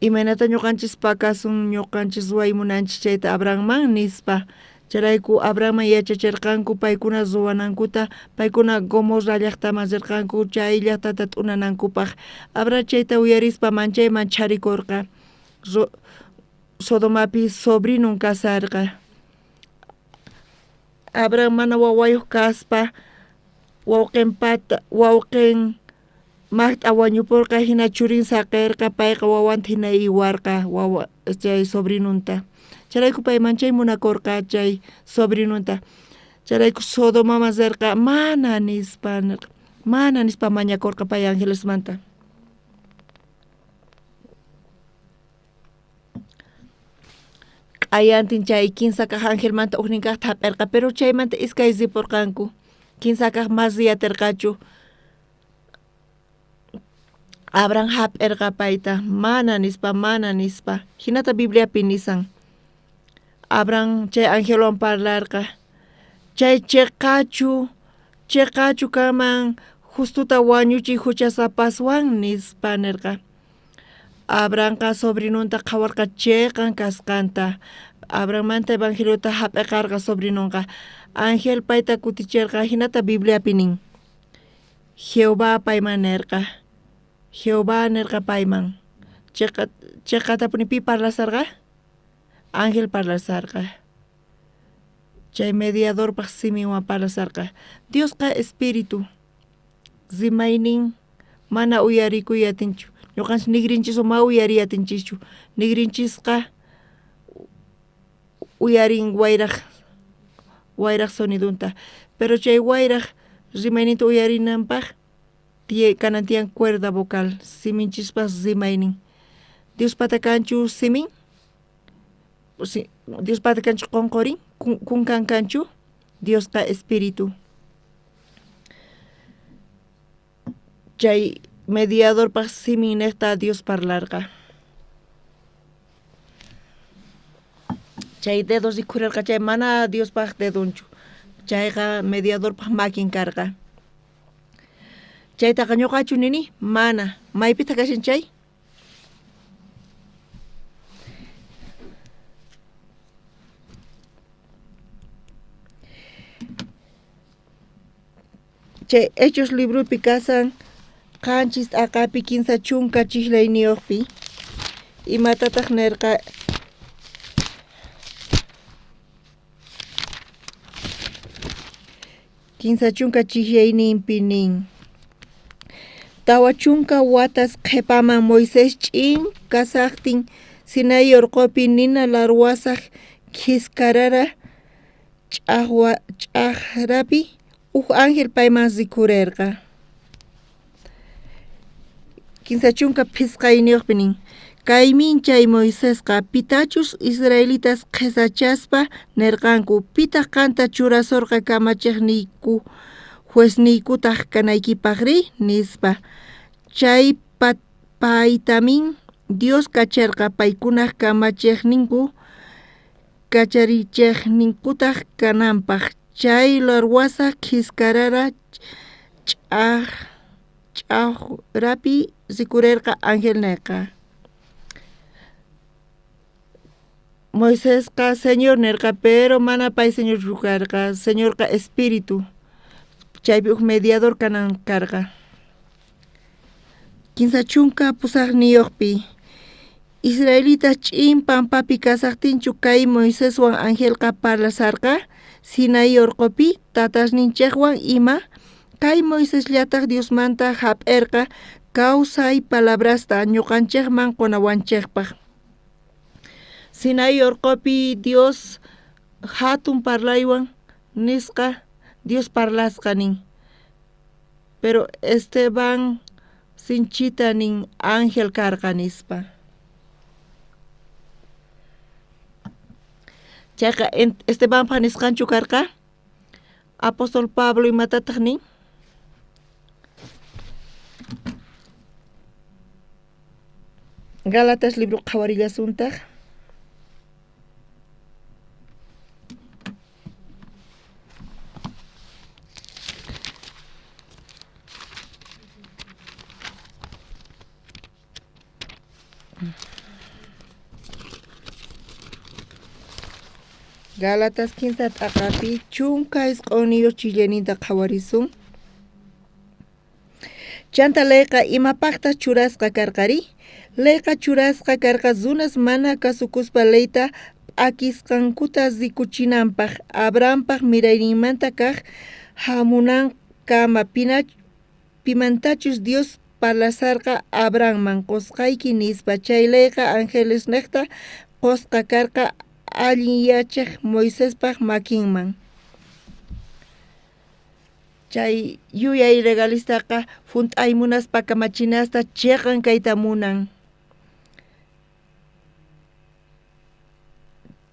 Imaynata ñuqanchis pakasun, ñuqanchis ruway munanchis chayta Abrahamman nispa. Chayrayku Abrahamman yachachirqanku paykuna ruwanankuta, paykuna Gomorra llaqtaman rirqanku chay llaqtata t'unanankupaq. Abraham chayta uyarispa manchayman chharikurqa. Sodomapi sobrinon kasarqa. Abraham mana wawayuq kaspa wawqin maqt'a wañupurqa hina churin saqirqa, payqa wawanta hina iwarqa wawa chay sobrinunta. Chayrayku pay manchay munakurqa chay sobrinunta. Chayrayku Sodomaman rirqa mana nispa mañakurqa pay angelesmanta. Q'ayantin chay 15 kaq angelmanta ujnin kaqta hap'irqa, pero chaymanta iskay ripurqanku. 15 kaq mas riyatirqachu. Abraham hap'irqa payta mana nispa, mana nispa. Hinata Bibliapi nisan. Abraham chay angelwan parlarqa. Chay chiqachu kanman justuta wañuchiy huchasapaswan nispa nirqa. Abrahamqa sobrinunta qhawarqa chiqan kasqanta. Abrahammanta evangeliota hap'iqarqa sobrinunqa. Ángel payta kutichirqa hinata Bibliapi nin. Jehová payman nirqa. Jehová nirqa payman. Chiqatapuni pi parlasarqa? Ángel parlasarqa. Chay mediadorpaj siminwan parlasarqa. Diosqa espíritu. Rimaynin mana uyarikuy atinchu. Ñuqanchis nigrinchis ma uyariy atinchischu. Nigrinchisqa uyarin wayraj sonidunta. Pero chay wayraj rimayninta uyarinanpaj kanan tiyan cuerda vocal, siminchispas rimaynin. Diospata kanchu simin? Diospata kanchu qonqorin? Kunkan kanchu? Diosqa espíritu. Chay mediadorpaj simin nejta Dios parlarqa. Chay dedos rikhurerqa chay mana Diospaj dedonchu. Chayqa mediadorpaj makin karqa. Chaytaqa ñuqachu nini? Mana. Maypitaq kashan chay? Chay Hechos libropi kasan 7 t'aqapi 30 chihlayniyuqpi. Imatataq nirqa? Kinsa chunka chihlayninpi nin. 40 watas qhipaman Moisés ch'in kasaqtin Sinaí urqupi nina larwasaq khiskarara ch'ajrapi uj ángel payman rikhurerqa. 35 nin. Kaymin chay Moisesqa pitachus israelitas qhesachaspa nerqanku pitaq qanta churasurqa kamachiqniyku juezniykutaq kanaykipaqri nispa. Chay paytamin Dios kacharqa paykunaq kamachiqninku kacharichiqninkutaq kananpaq. Chay larwasaq khiskarara ch'ajrapi rikurerqa ángel nerqa. Moisesqa Señor nerqa, pero mana pay Señorchu karqa, Señorqa espíritu. Chaypi uj mediador kanan karqa. 38 Israelitas ch'in pampapi kasaqtinchu kay Moiseswan angelqa parlasarqa Sinaí urqupi tatasninchikwan ima kay Moisesllataq Diosmanta hap'erqa kawsay palabrasta ñuqanchikman qunawanchikpaq. Sinaí urqupi Dios hatun parlaywan nisqa Dios parlasqa nin. Pero Esteban sinchita nin ángel karqa nispa. Chayqa Estebanpaq nisqanchu karqa? Apóstol Pablo imatataq nin? Gálatas libro qhawarillasuntaq. Gálatas 15 t'aqapi 19 chillaninta qhawarisun. Chanta leyqa imapaqtaq churasqa karqari? Leyqa churasqa karqa runas mana kasukuspa leyta p'akisqankuta rikuchinanpaq Abrahampaq mirayninmanta kaq hamunankama pimantachus Dios parlasarqa Abrahamman qusqayki nispa. Chay leyqa angelesniqta qusqa karqa allin yachaq Moisespaq makinman. Chay yuyay legalistaqa junt'ay munaspa kamachinasta chiqan kayta munan.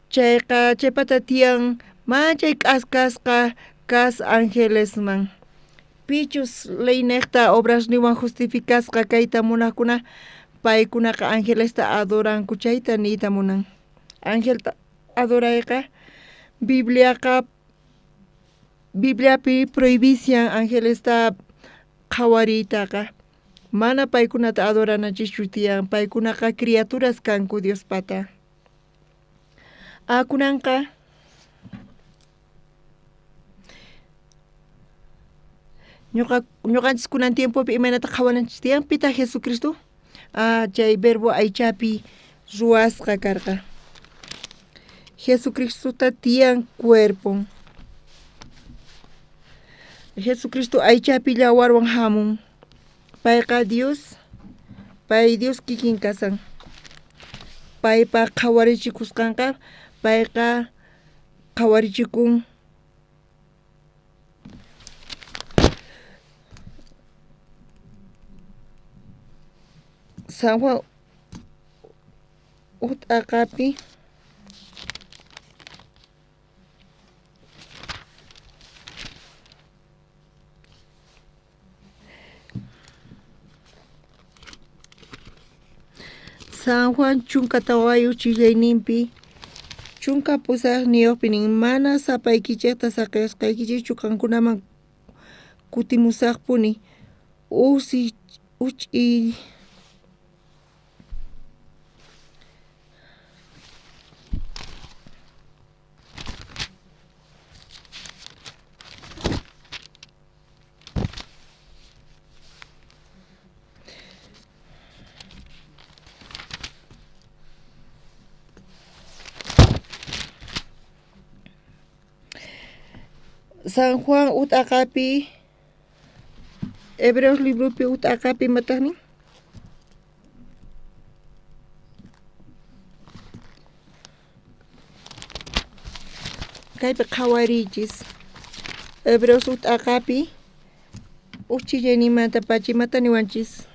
Chayqa chaypata tiyan manchay k'askasqa kas angelesman. Pichus leyniqta obrasniwan justificasqa kayta munaqkuna paykunaqa angelesta adoranku chayta niyta munan. Angelta adorayqa Bibliapi prohibician angelesta qhawariytaqa. Mana paykunata adoranachischu tiyan, paykunaqa criaturas kanku Diospata. Kunanqa ñuqanchis kunan tiempopi imaynata qhawananchis tiyan? Pitaq Jesucristo? Chay verbo aychapi ruwasqa karqa. Jesucristota tiyan cuerpon. Jesucristo aychapi llawarwan hamun. Payqa Dios, pay Dios kikin kasan. Paypa qhawarichikusqanqa, payqa qhawarichikun San Juan uj t'aqapi San Juan 14 chillayninpi 18 nin mana sapaykichikta saqisqaykichikchu qankunaman kutimusaqpuni. Usi uch'i San Juan ut'aqapi Hebreos libropi ut'aqapi imataqnin? Kaypi qhawariychis Hebreos ut'aqapi uchillanimanta pacha imata niwanchis?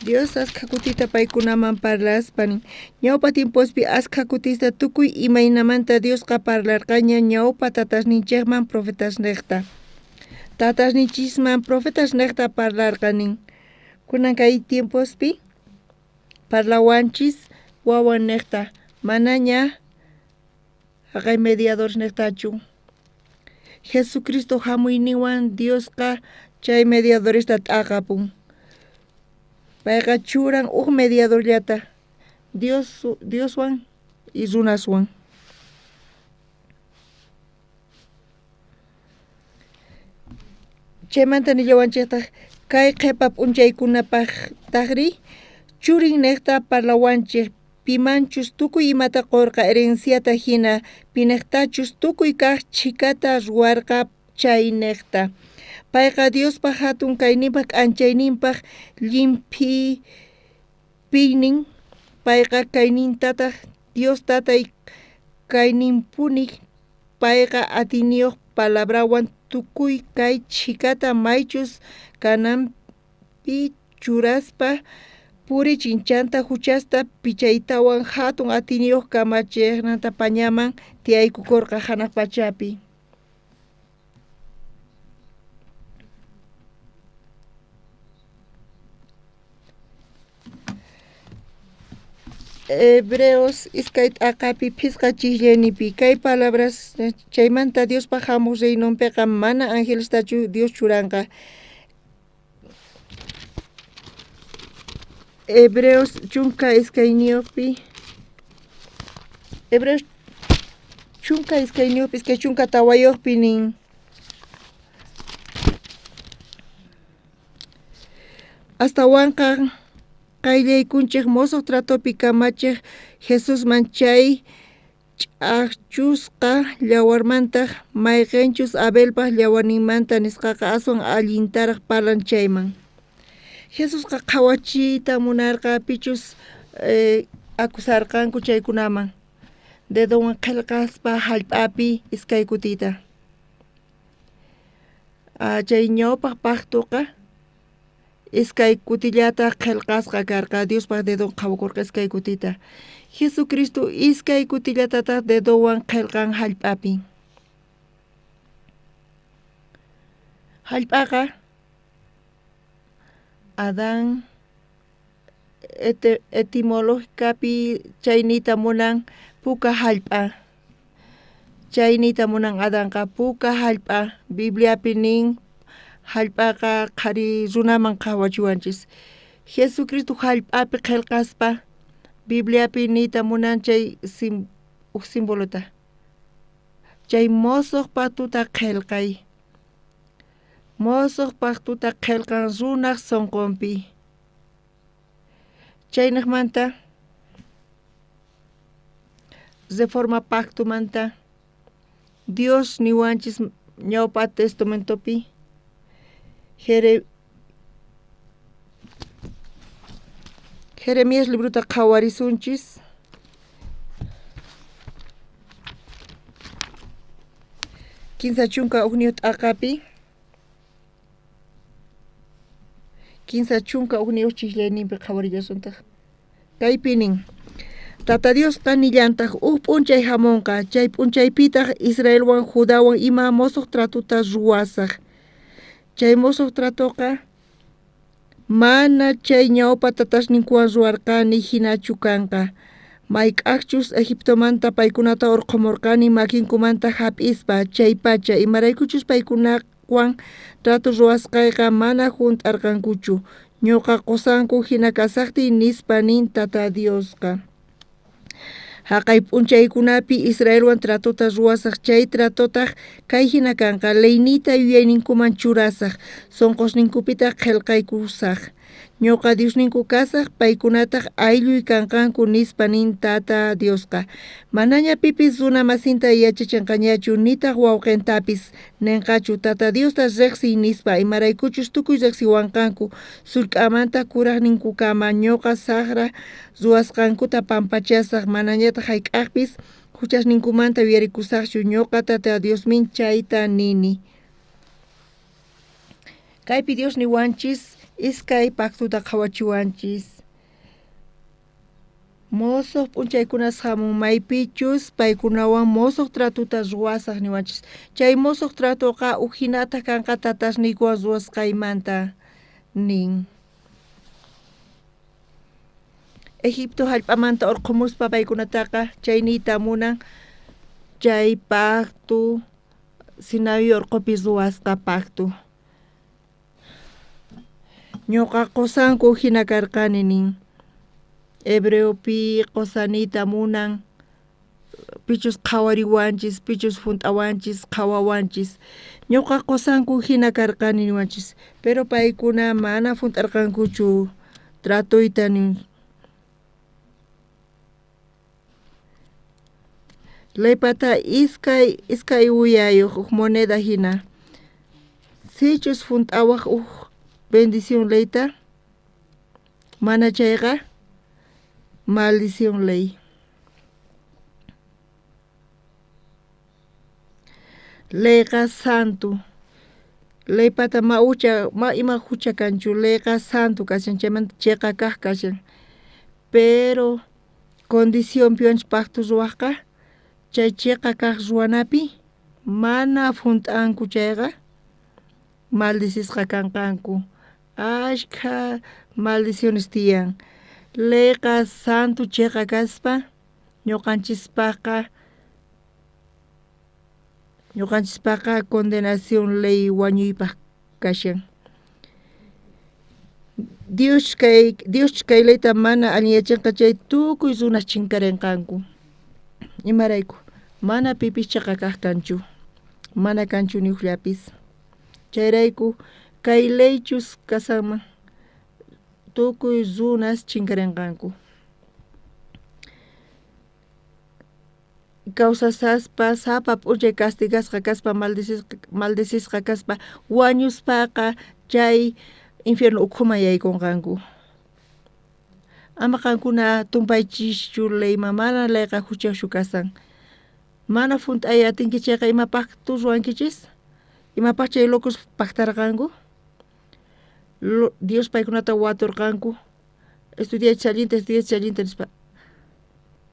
Dios askha kutita paykunaman parlaspa nin. Ñawpa tiempospi askha kutista tukuy imaynamanta Diosqa parlarqaña ñawpa tatasninchikman profetasniqta. Tatasninchisman profetasniqta parlarqa nin. Kunan kay tiempospi parlawanchis wawanniqta manaña haqay mediadoresniqtachu. Jesucristo hamuyninwan Diosqa chay mediadoresta t'aqapun. Payqa churan uj mediadorllata Dioswan y runaswan. Chaymanta nillawanchiktaq kay qhipa p'unchaykunapaqtaqri churinniqta parlawanchik pimanchus tukuy imata qurqa herenciata hina piniqtachus tukuy kaq chhikata ruwarqa chayniqta. Payqa Diospaq hatun kayninpaq k'anchayninpaq llimphi piynin payqa kaynintataq Dios tatay kayninpuni payqa atiyniyuq palabrawan tukuy kay chhikata maychus kananpi churaspa purichin chanta huchasta pichaytawan hatun atiyniyuq kamachiqnanta pañaman tiyaykukurqa hanaq pachapi. Hebreos iskay t'aqapi phisqa chikllanipi kay palabras chaymanta Diospaq hamuq reinonpiqa mana angelestachu Dios churanqa. Hebreos 12 Hebreos 12 24 nin. Astawanqa qayllaykunchik mosoq tratopi kamachiq Jesusman chay ch'aqchusqa llawarmantaq mayqinchus Abelpaq llawarninmanta nisqaqa aswan allintaraq parlan chayman. Jesusqa qhawachiyta munarqa pichus akusarqanku chaykunaman dedowan qillqaspa hallp'api iskay kutita. Chay ñawpaq paqtuqa iskay kutillata qillqasqa karqa Diospaq dedon qhawakurqa iskay kutita. Jesucristo iskay kutillatataq dedowan qillqan hallp'api. Hallp'aqa Adán etimológicapi chaynita munan puka hallp'a. Chaynita munan Adanqa puka hallp'a. Bibliapi nin hallp'aqa qhari runaman qhawachiwanchis. Jesucristo hallp'api qillqaspa Bibliapi niyta munan chay uj simbolota. Chay mosoq paqtuta qillqay. Mosoq paqtuta qillqan runaq sunqunpi. Chayniqmanta reforma pactumanta Dios niwanchis ñawpa testamentopi Jeremías librota qhawarisunchis. 31 t'aqapi 31 chiqllayninpi qhawarillasuntaq. Kaypi nin Tata Diosqa nillantaq uj p'unchay hamunqa chay p'unchaypitaq Israelwan Judawan ima mosoq tratuta ruwasaq. Chay mosoq tratoqa mana chay ñawpa tatasninkuwan ruwarqani hinachu kanqa. Mayk'ajchus Egiptomanta paykunata urqhumurqani makinkumanta hap'ispa chaypacha imaraykuchus paykunawan trato ruwasqayqa mana junt'arqankuchu ñuqa qusanku hina kasaqtiy nispa nin Tata Diosqa. Haqay p'unchaykunapi Israelwan tratota ruwasaq chay tratotaq kay hina kanqa leyniyta yuyayninkuman churasaq sunqusninkupitaq qillqaykusaq ñuqa Diosninku kasaq paykunataq aylluy kanqanku nispa nin Tata Diosqa. Manaña pipis runa masinta yachachinqañachu nitaq wawqintapis ninqachu Tata Diosta riqsiy nispa imaraykuchus tukuy riqsiwanqanku sullk'amanta kuraqninkukama ñuqa saqra ruwasqankuta pampachasaq manañataq hayk'aqpis huchasninkumanta yuyarikusaqchu ñuqa Tata Diosmin chayta nini. Kaypi Dios niwanchis iskay pactuta qhawachiwanchis. Mosoq p'unchaykunas hamun maypichus paykunawan mosoq tratuta ruwasaq niwanchis. Chay mosoq tratoqa ujinataq kanqa tatasniykuwan ruwasqaymanta nin. Egipto hallp'amanta urqhumuspa paykunataqa chayniyta munan chay pacto Sinaí urqupi ruwasqa pacto. Ñuqa qusanku hina karqani nin. Hebreopi qusaniyta munan pichus qhawariwanchis pichus junt'awanchis qhawawanchis ñuqa qusanku hina karqani niwanchis pero paykuna mana junt'arqankuchu tratoyta nin. Leypata iskay uyayuq huk moneda hina sichus junt'awaq huk bendición leyta mana chayqa maldición ley. Leyqa santo leypata ma hucha ma ima hucha kanchu leyqa santo kashan chaymanta chiqa kaq kashan pero condicionpiwanchus pacto ruwaqqa chay chiqa kaq ruwanapi mana junt'anku chayqa maldicisqa kanqanku ashkha maldiciones tiyan. Leyqa santo chiqa kaspa ñuqanchispaqqa condenación ley wañuypaq kashan. Dios kay leyta mana allinyachinqa chay tukuy runas chinkarinqanku. Imarayku mana pipis chiqa kaq kanchu mana kanchu ni ujllapis. Chayrayku kay leychus kasanman tukuy runas chinkarinqanku. Kawsasaspa sapa p'unchay castigasqa kaspa maldicisqa kaspa wañuspaqa chay infierno ukhuman yaykunqanku. Ama qankuna tumpaychischu leyman mana leyqa huchaschu kasan. Mana junt'ay atinki chayqa imapaqtu ruwankichis imapaq chay locos pactarqanku Dios paykunata waturqanku estudiaychis allinta nispa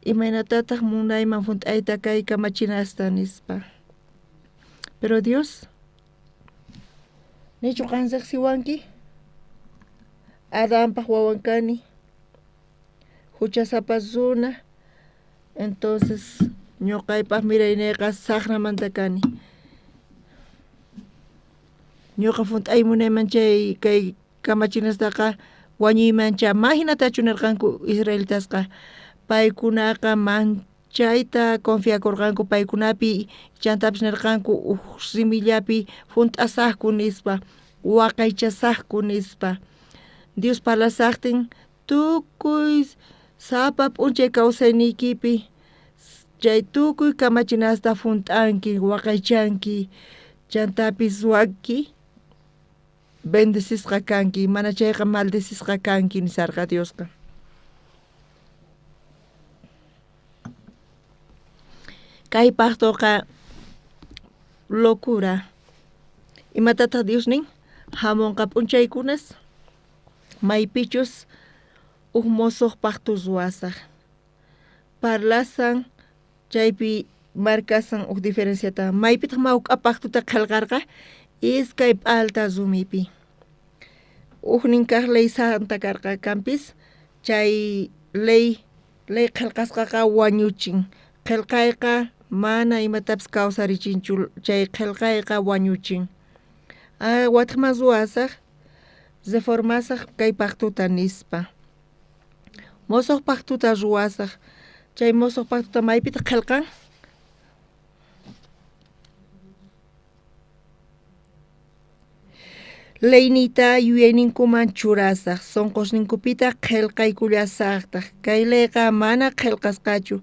imaynatataq munayman junt'ayta kay kamachinasta nispa. Pero Dios nichu qan riqsiwanki Adanpaq wawan kani huchasapa runa entonces ñuqaypaq mirayniyqa saqramanta kani. Ñuqa junt'ay munayman chay kay kamachinastaqa wañuymancha ma hinatachu nirqanku israelitasqa paykunaqa manchayta confiakurqanku paykunapi chantapis nirqanku uj simillapi junt'asaqku nispa waqaychasaqku nispa. Dios parlasaqtin tukuy sapa p'unchay kawsayniykipi chay tukuy kamachinasta junt'anki waqaychanki chantapis ruwanki bendecisqa kanki mana chayqa maldecisqa kanki nisarqa Diosqa. Kay pactoqa locura. Imatataq Dios nin hamunqa p'unchaykunas maypichus uj mosoq pacto ruwasaq. Parlasan chaypi markasan uj diferenciata maypitaq mawk'a pactota qillqarqa iskay p'alta rumipi. Ujnin kaq ley santa karqa kanpis chay ley Ley qhelqasqaqa wañuchin. Qhelqayqa mana imatapis kawsarichinchu, chay qhelqayqa wañuchin. Watejman ruwasaj, reformasaj kay pactuta nispa. Mosoj pactuta ruwasaj. Chay mosoj pactuta maypitaq qhelqan? Leyniyta yuyayninkuman churasaj, sonqosninkupitaq qhelqaykullasajtaq. Kay leyqa mana qhelqasqachu,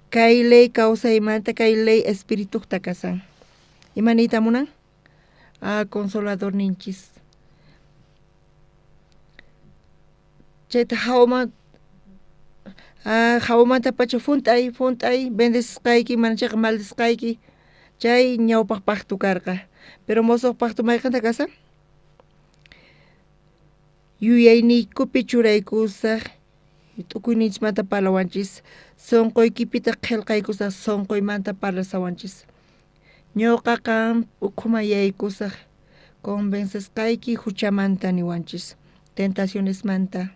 kay ley kawsaymanta, kay ley espiritukta kasan. Ima niyta munan? Consolador ninchis. Chayta hawaman hawamantapacha funt'ay, funt'ay, bendecisqayki, mana chayqa maldisqayki, chay ñawpaq pacto karqa. Pero mosoj pacto mayqanta kasan? Yuyayniykupi churaykusaj, t'ukuyninchikmanta parlawanchis, sonqoykipitaq qhelqaykusaj, sonqoymanta parlasawanchis. Ñuqa qan ukhuman yaykusaj, convencesqayki huchamanta niwanchis, tentacionesmanta.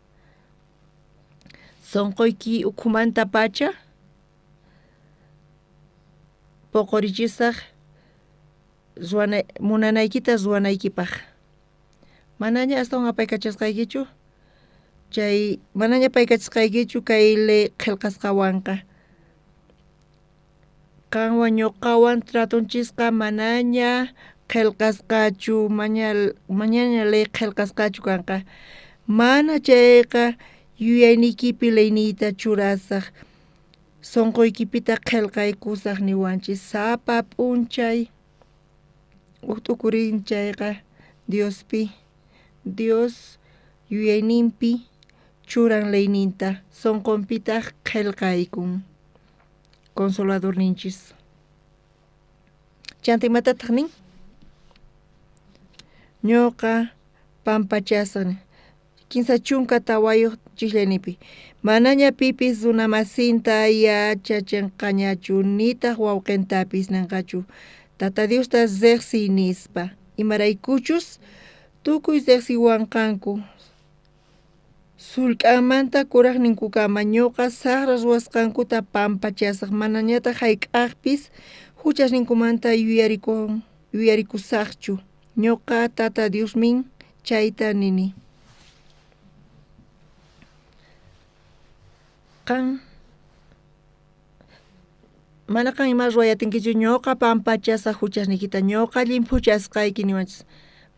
Sonqoyki ukhumanta pacha poqorichisaj munanaykita ruwanaykipaj. Manaña astawan apaykachasqaykichu, chay manaña apaykachasqaykichu kay ley qhelqasqawanqa. Qanwan ñuqawan tratonchisqa manaña qhelqasqachu, manaña ley qhelqasqachu kanqa. Mana chayqa yuyayniykipi leyniyta churasaj, sonqoykipitaq qhelqaykusaj niwanchis. Sapa p'unchay uj t'ukurin chayqa Diospi, Dios yuyayninpi churan leyninta, sonqonpitaq qhelqaykun. Consolador ninchis. Chanta imatataq nin? Ñuqa pampachasaj 34 chislaynipi. Manaña pipis runamasinta yachachinqañachu, nitaq wawqintapis ninqachu. Tata Diosta riqsiy nispa. Imaraykuchus tukuy riqsiwanqanku. Sullk'anmanta kurajninkukama ñuqa saqra ruwasqankuta pampachasaj, manañataq hayk'aqpis huchasninkumanta yuyarikusaqchu. Ñuqa Tata Diosmin chayta nini. Qan mana qan ima ruwayatinkichu, ñuqa pampachasaj huchasniykita, ñuqa llimphuchasqayki niwanchis.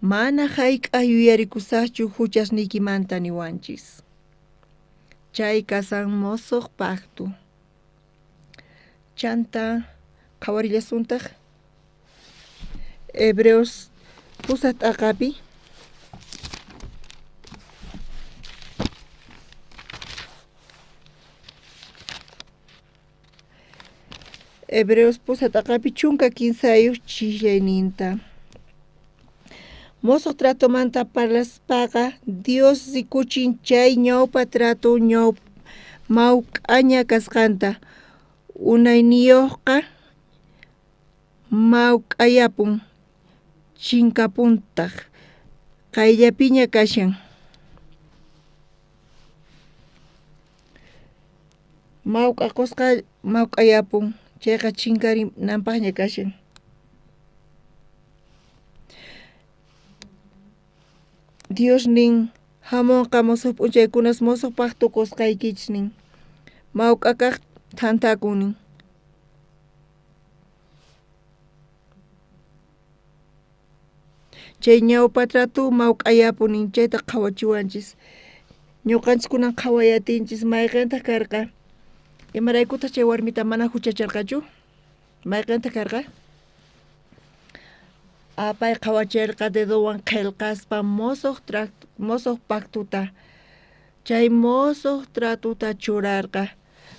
Mana hayk'aq yuyarikusaqchu huchasniykimanta niwanchis. Chay kasan mosoj pacto. Chanta qhawarillasuntaq Hebreos 8 t'aqapi. Hebreos 8 t'aqapi 13 chislayninta. Mosoj tratomanta parlaspaqa Dios rikuchin chay ñawpa trato mawk'aña kasqanta. Unayniyuqqa mawk'ayapun, chinkapuntaq, qayllapiña kashan. Mawk'aqusqa mawk'ayapun, chayqa chinkarinanpaqña kashan. Dios nin, hamunqa mosoj p'unchaykunas mosoj pacto qusqaykichis nin. Mawk'akaq thantakun nin. Chay ñawpa trato mawk'ayapun nin, chayta qhawachiwanchis. Ñuqanchis kunan qhawayatinchis mayqintaq karqa. Imaraykutaq chay warmita mana huchacharqachu? Mayqintaq karqa? Pay qhawachirqa dedowan qhelqaspa mosoj pactuta. Chay mosoj tratuta churarqa.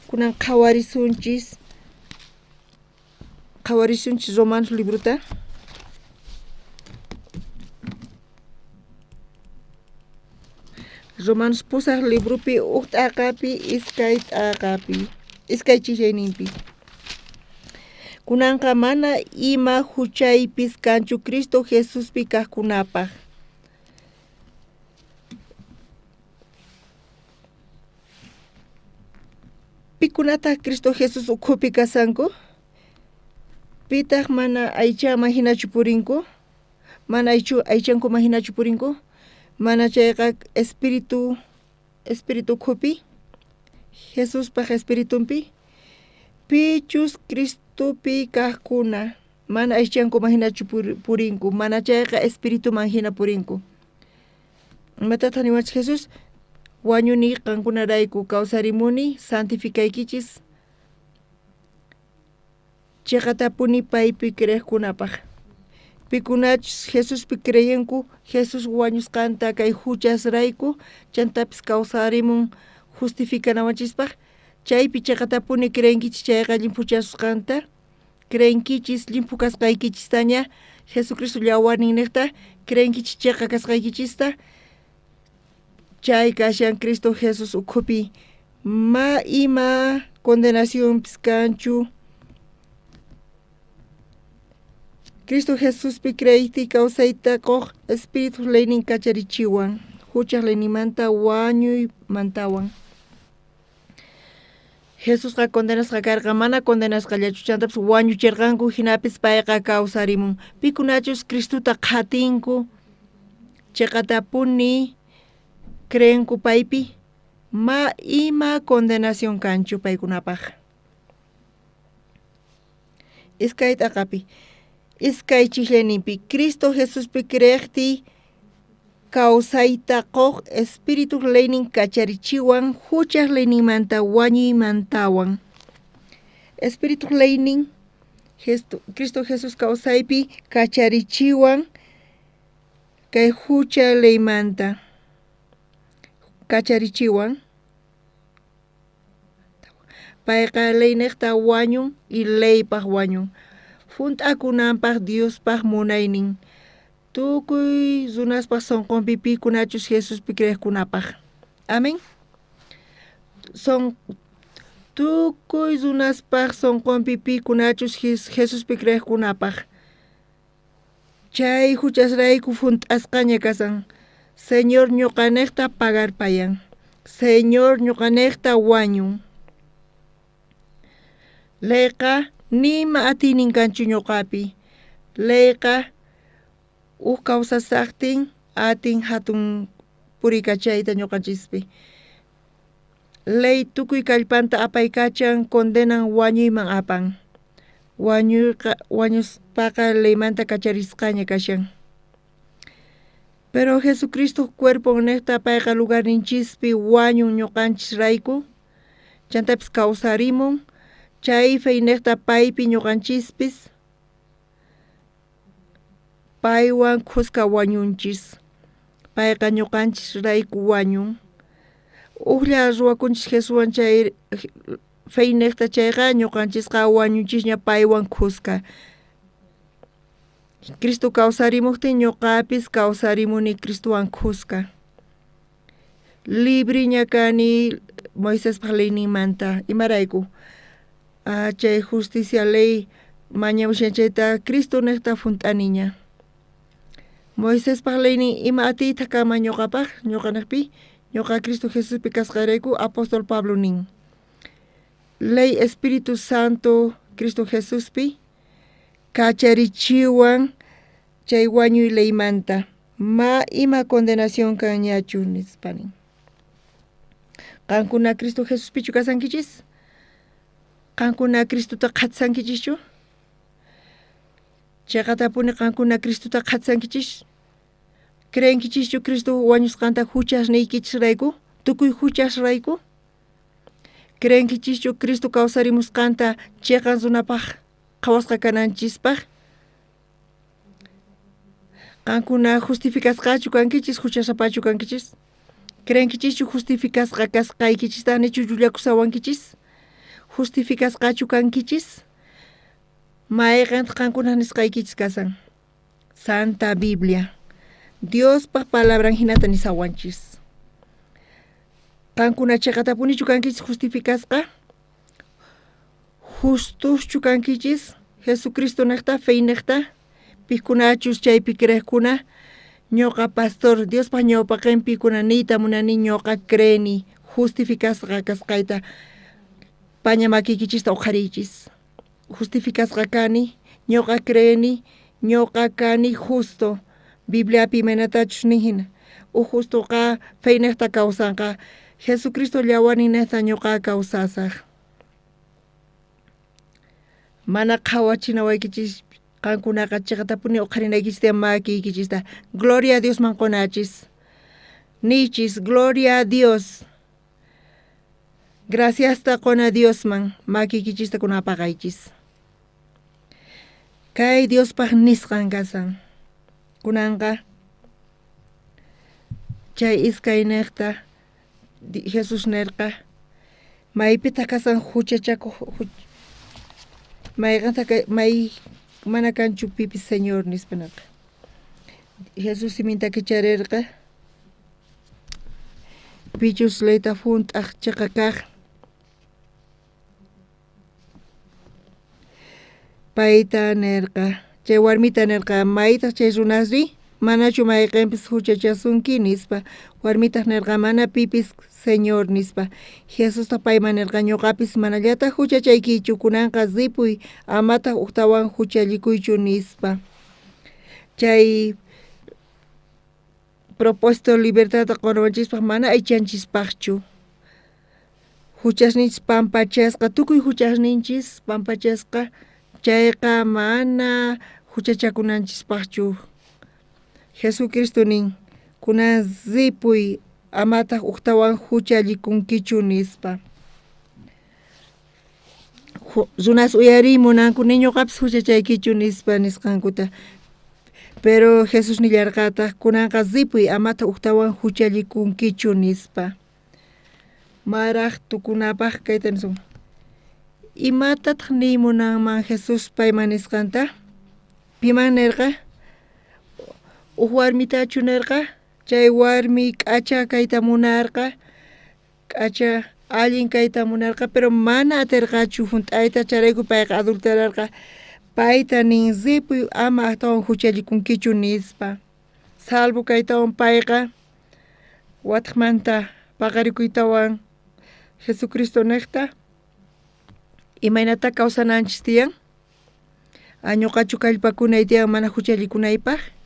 Kunan qhawarisunchis Romanos libruta. Romanos 8 librupi uj t'aqapi, iskay t'aqapi, iskay chislayninpi. Kunanqa mana ima huchaypis kanchu Cristo Jesuspi kaqkunapaq. Pikunataq Cristo Jesus ukhupi kasanku? Pitaq mana aychaman hinachu purinku? Mana aychankuman hinachu purinku? Mana chayqa espíritu ukhupi, Jesuspaq espiritunpi. Pichus Cristopi kaqkuna mana aychankuman hinachu purinku, mana chayqa espirituman hina purinku. Imatataq niwanchik Jesús? Wañuni qankunarayku, kawsarimuni, santificaykichis chiqatapuni paypi creeqkunapaq. Pikunachus Jesuspi creyenku, Jesús wañusqanta kay huchasrayku, chantapis kawsarimun justificanawanchispaq, chaypi chiqatapuni creenkichis chayqa llimphuchasusqanta, creenkichis llimphu kasqaykichistaña, Jesucristo llawarninniqta, creenkichis chiqa kasqaykichista, chay kashan Cristo Jesús ukhupi, ma ima condenacionpis kanchu. Cristo Jesuspi creeyti kawsayta qoq espíritu leynin kacharichiwan, huchaq leynimanta wañuymantawan. Jesusqa condenasqa karqa, mana condenasqallachu, chantapis wañuchirqanku, hinapis payqa kawsarimun. Pikunachus Cristuta qhatinku, chiqatapuni creenku paypi, ma ima condenación kanchu paykunapaq. Iskay t'aqapi, iskay chiqllayninpi, Cristo Jesuspi creeqtiy kawsayta qoq espíritu leynin kacharichiwan huchaq leyninmanta wañuymantawan. Espíritu leynin Cristo Jesús kawsaypi kacharichiwan kay hucha leymanta kacharichiwan. Payqa leyniqta wañun y leypaq wañun. Hunt'akunanpaq Diospaq munaynin. Tukuy runaspaq sunqunpi pikunachus Jesuspi creeqkunapaq. Amén. Tukuy runaspaq sunqunpi pikunachus Jesuspi creeqkunapaq. Chay huchasrayku hunt'asqaña kasan. Señor ñuqaniqta pagarpayan. Señor ñuqaniqta wañun. Leyqa nima atiynin kanchu ñuqapi. Leyqa uj kawsasaqtin atin hatun purikachayta ñuqanchispi. Ley tukuy kallpanta apaykachan, condenan wañuyman apan. Wañuspaqa leymanta kacharisqaña kashan. Pero Jesucristo cuerpo niqta payqa lugarninchispi wañun ñuqanchisrayku, chantapis kawsarimun, chay feyniqta paypi ñuqanchispis paywan khuska wañunchis. Payqa ñuqanchisrayku wañun. Ujlla ruwakunchis Jesuswan chay feyniqta chayqa ñuqanchisqa wañunchisña paywan khuska. Cristo kawsarimuqtin ñuqapis kawsarimuni Cristowan khuska. Libriña kani Moisespaq leyninmanta. Imarayku? Chay justicia ley mañamushan chayta Cristo niqta hunt'aniña. Moisespaq leynin ima atiyta kama ñuqapaq, ñuqaniqpi, ñuqa Cristo Jesuspi kasqayrayku apóstol Pablo nin. Ley Espíritu Santo Cristo Jesuspi kacharichiwan chay wañuy leymanta. Ma ima condenación kanñachu nispa nin. Qankuna Cristo Jesuspichu kasankichis? Qankuna Cristota qhatsankichischu? Chiqatapuni qankuna Cristota qhatsankichis? Creenkichischu Cristo wañusqanta huchasniykichisrayku? Tukuy huchasrayku? Creenkichischu Cristo kawsarimusqanta chiqan runapaq qhawasqa kananchispaq? Qankuna justificasqachu kankichis, huchasapachu kankichis? Creenkichischu justificasqa kasqaykichista nichu llullakusawankichis? Justificasqachu kankichis? Mayqantaq qankuna nisqaykichis kasan? Santa Biblia. Diospaq palabran hinata nisawanchis. Qankuna chiqatapunichu kankichis justificasqa? Justuschu kankichis Jesucristo niqta, feyniqta? Pikunachus chaypi creeqkuna? Ñuqa pastor Diospaq ñawpaqinpi kuna niyta munani ñuqa creeni justificasqa kasqayta. Paña makiykichista uqhariychis. Justificasqa kani, ñuqa creeni, ñuqa kani justo. Bibliapi imaynatachus nin hina. Uj justoqa feynejta kawsanqa. Jesucristo llawaninejta ñuqa kawsasaj. Mana qhawachinawaykichis qankunaqa chiqatapuni uqharinaykichis tiyan makiykichista. Gloria a Diosman qunachis. Niychis, gloria a Dios. Graciasta quna Diosman makiykichista kunapaqaychis. Kay Diospaq nisqan kasan. Kunanqa chay iskaynejta Jesús nerqa maypitaq kasan huchachakuq mayqanta may mana kanchu pipis Señor nispa nerqa. Jesús siminta kicharerqa pichus leyta junt'aj chiqa kaq payta nerqa chay warmita nerqa maytaq chay runasri manachu mayqenpis huchachasunki nispa. Warmitaq nerqa mana pipis Señor nispa. Jesustaq payman nerqa ñuqapis manallataq huchachaykichu kunanqa ripuy amataq ujtawan huchallikuychu nispa. Chay propósito libertadta qunawanchispaq mana aychanchispaqchu. Huchasninchis pampachasqa tukuy huchasninchis pampachasqa chayqa mana huchachakunanchispaqchu. Jesucristo nin kunan ripuy amataq ujtawan huchallikunkichu nispa. Runas uyariy munanku ni ñuqapis huchachaykichu nispa nisqankuta. Pero Jesús nillarqataq kunanqa ripuy amataq ujtawan huchallikunkichu nispa. Maraj tukunapaq kayta nisun. Imatataq niy munanman Jesús payman nisqanta? Piman nerqa? Uj warmitachu nerqa? Chay warmi k'acha kayta munarqa, k'acha allin kayta munarqa, pero mana atirqachu junt'ayta chayrayku payqa adulterarqa. Payta nin ripuy ama astawan huchallikunkichu nispa. Salvo kaytawan payqa wataqmanta paqarikuytawan Jesucristo nejta imaynata kawsananchis tiyan? Añuqachu kallpakunay tiyan mana huchallikunaypaq?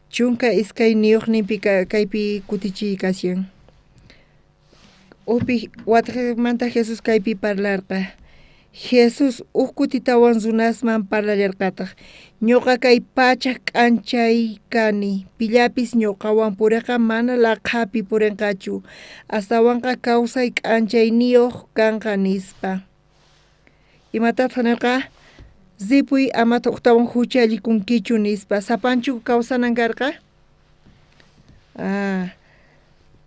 Chunka iskayniyuqninpi kaypi kutichiy kashan. Ujpi wataqmanta Jesús kaypi parlarqa. Jesús uj kutitawan runasman parlallarqataq. Ñuqa kay pachaj k'anchay kani, pillapis ñuqawan puriqa mana laqhapi purinqachu, astawanqa kawsay k'anchayniyuq kanqa nispa. Imatataq nirqa? Ripuy amataq ujtawan huchallikunkichu nispa. Sapanchu kawsanan karqa?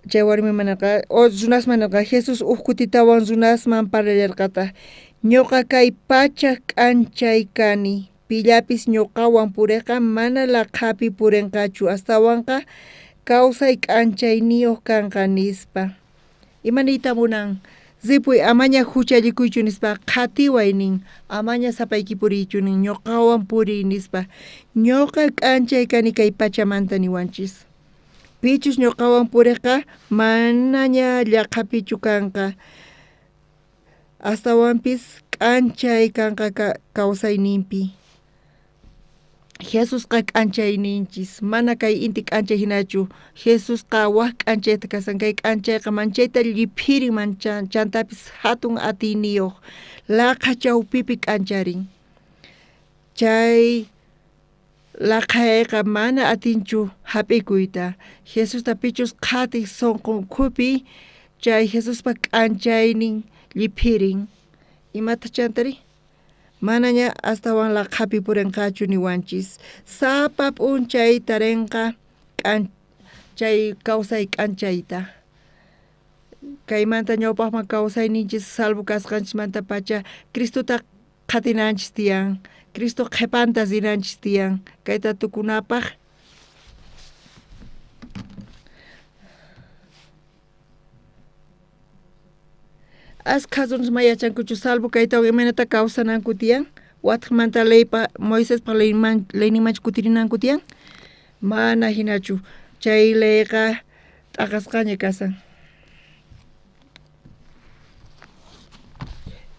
Chay warmiman nirqa, runasman nirqa, Jesús uj kutitawan runasman parlallarqataq. Ñuqa kay pachaj k'anchay kani, pillapis ñuqawan puriqa mana laqhapi purinqachu, astawanqa kawsay k'anchayniyuq kanqa nispa. Ima niyta munan? Ripuy amaña huchallikuychu nispa, qhatiway nin, amaña sapayki puriychu nin, ñuqawan puriy nispa. Ñuqa k'anchay kani kay pachamanta niwanchis. Pichus ñuqawan puriqa manaña llaqhapichu kanqa, astawanpis k'anchay kanqa kawsayninpi. Jesusqa k'anchayninchis, mana kay inti k'anchay hinachu. Jesusqa waj k'anchayta kasan, kay k'anchayqa manchayta lliphirin chantapis hatun atiyniyuq, laqha chawpipi k'ancharin. Chay laqhayqa mana atinchu hap'ikuyta. Jesusta pichus qhatiq sunqun ukhupi chay Jesuspa k'anchaynin lliphirin. Imataq chantari? Manaña astawan laqhapi purinqachu niwanchis. Sapa p'unchay tarinqa chay kawsay k'anchayta. Kaymanta ñawpaqman kawsayninchis salvo kasqanchismanta pacha Cristota qhatinanchis tiyan, Cristo qhipanta rinanchis tiyan. Kayta tukunapaq askha runas may yachankuchu salvo kaytawan imaynata kawsananku tiyan, wataqmanta leypa Moisespa leyninmanchu kutirinanku tiyan? Mana hinachu. Chay leyqa T'aqasqaña kasan.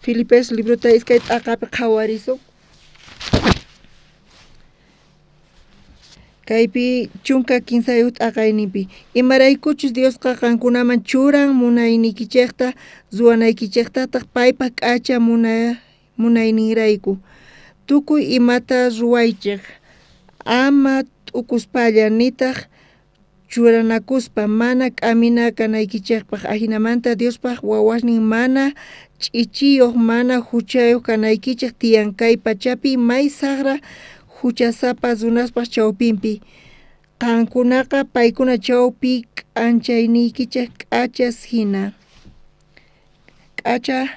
Filipenses librota iskay t'aqapi qhawarisun. Kaypi 13 t'aqayninpi imaraykuchus Diosqa qankunaman churan munayniykichejta ruwanaykichejtataq paypa k'acha munayninrayku. Tukuy imata ruwaychej ama t'ukuspalla nitaq churanakuspa mana k'amina kanaykichejpaj ajinamanta Diospaj wawasnin mana ch'ichiyoj mana juchayoj kanaykichej tiyan kay pachapi may sajra juchasapa runaspaj chawpinpi. Qankunaqa paykuna chawpi k'anchayniykichej k'achas jina. K'acha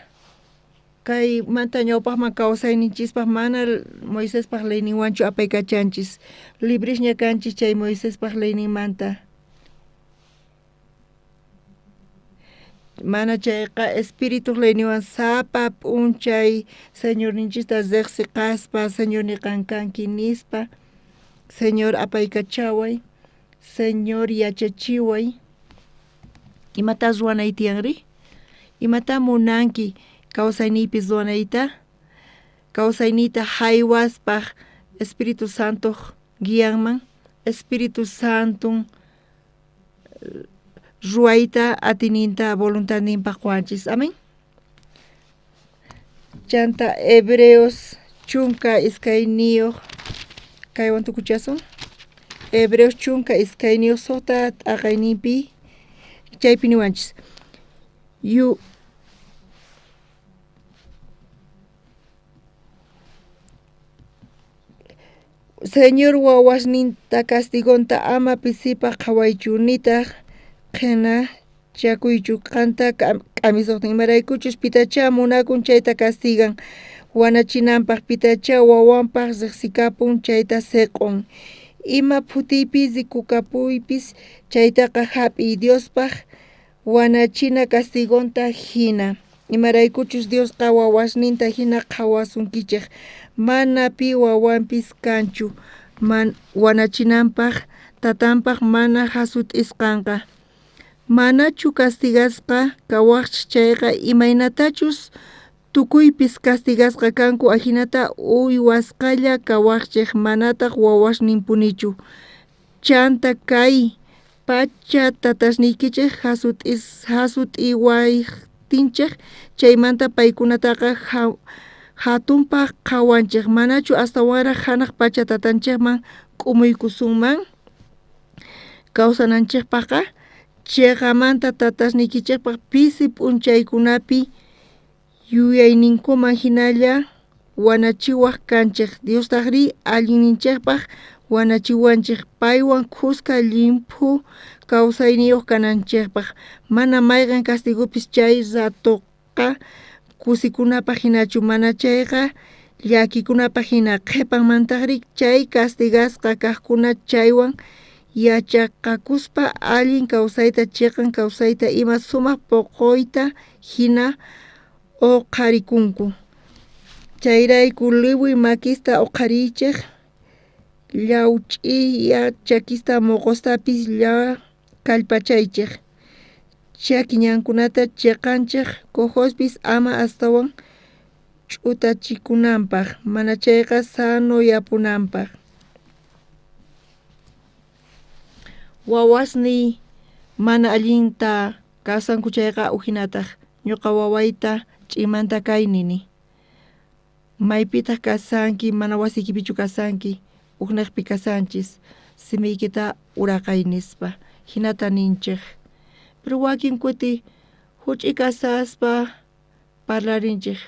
kaymanta ñawpaqman kawsayninchispaj mana Moisespaj leyninwanchu apaykachanchis. Libresña kanchis chay Moisespaj leyninmanta. Mana chayqa Espirituj leyninwan sapa p'unchay Señorninchista riqsiqaspa Señor niqan kanki nispa Señor apaykachaway Señor yachachiway. Imata ruwanay tiyanri? Imata munanki kawsayniypi ruwanayta? Kawsayniyta haywaspaj Espíritu Santo guianman, Espíritu Santo ruwayta atininta voluntadninpaj qowanchis. Amén. Chanta Hebreos 12 kaywan tukuchasun. Hebreos 12 sota t'aqayninpi chaypi niwanchis. Señor wawasninta castigonta ama pisipaj qhawaychu nitaq qhenachakuychu qanta k'amisojtin imaraykuchus pitachá munakun chayta castigan wanachinanpaj pitachá wawanpaj riqsikapun chayta siq'un ima phutiypi rikukapuypis chaytaqa hap'iy Diospaj wanachina castigonta hina imaraykuchus Diosqa wawasninta hina qhawasunkichej mana pi wawanpis kanchu wanachinanpaj tatanpaj mana jasut'isqanqa manachu castigasqa kawajchis chayqa imaynatachus tukuypis castigasqa kanku ajinata uywasqalla kawajchej manataq wawasninpunichu chanta kay pacha tatasniykichej jasut'iwajtinchej chaymanta paykunataqa jatunpaj qhawanchej manachu astawanraj janaj pacha tatanchejman k'umuykusunman kawsananchejpajqa cheqamanta tatasniykichejpaj pisi p'unchaykunapi yuyayninkuman hinalla wanachiwaj kanchej Diostajrí allinninchejpaj wanachiwanchej paywan khuska llimphu kawsayniyuq kananchejpaj mana mayqen castigopis chay ratoqa kusikunapaj hinachu mana chayqa llakikunapaj hina qhepanmantajrí chay castigasqa kajkuna chaywan yachaqakuspa allin kawsayta chiqan kawsayta ima sumaq poqoyta hina uqharikunku. Chayrayku liwi makista uqhariychej llawch'iya chakista moqostapis kallpachaychej chaki ñankunata chiqanchej cojospis ama astawan ch'utachikunanpaj mana chayqa sanoyapunanpaj. Wawasniy mana allinta kawsanku chayqa ujinataj ñuqa wawayta ch'imanta kay nini. Maypitaq kasanki mana wasiykipichu kasanki ujnejpi kasanchis simiykita uraqay nispa hinata ninchej. Pero wakin kuti huch'i kasaspa parlarinchej.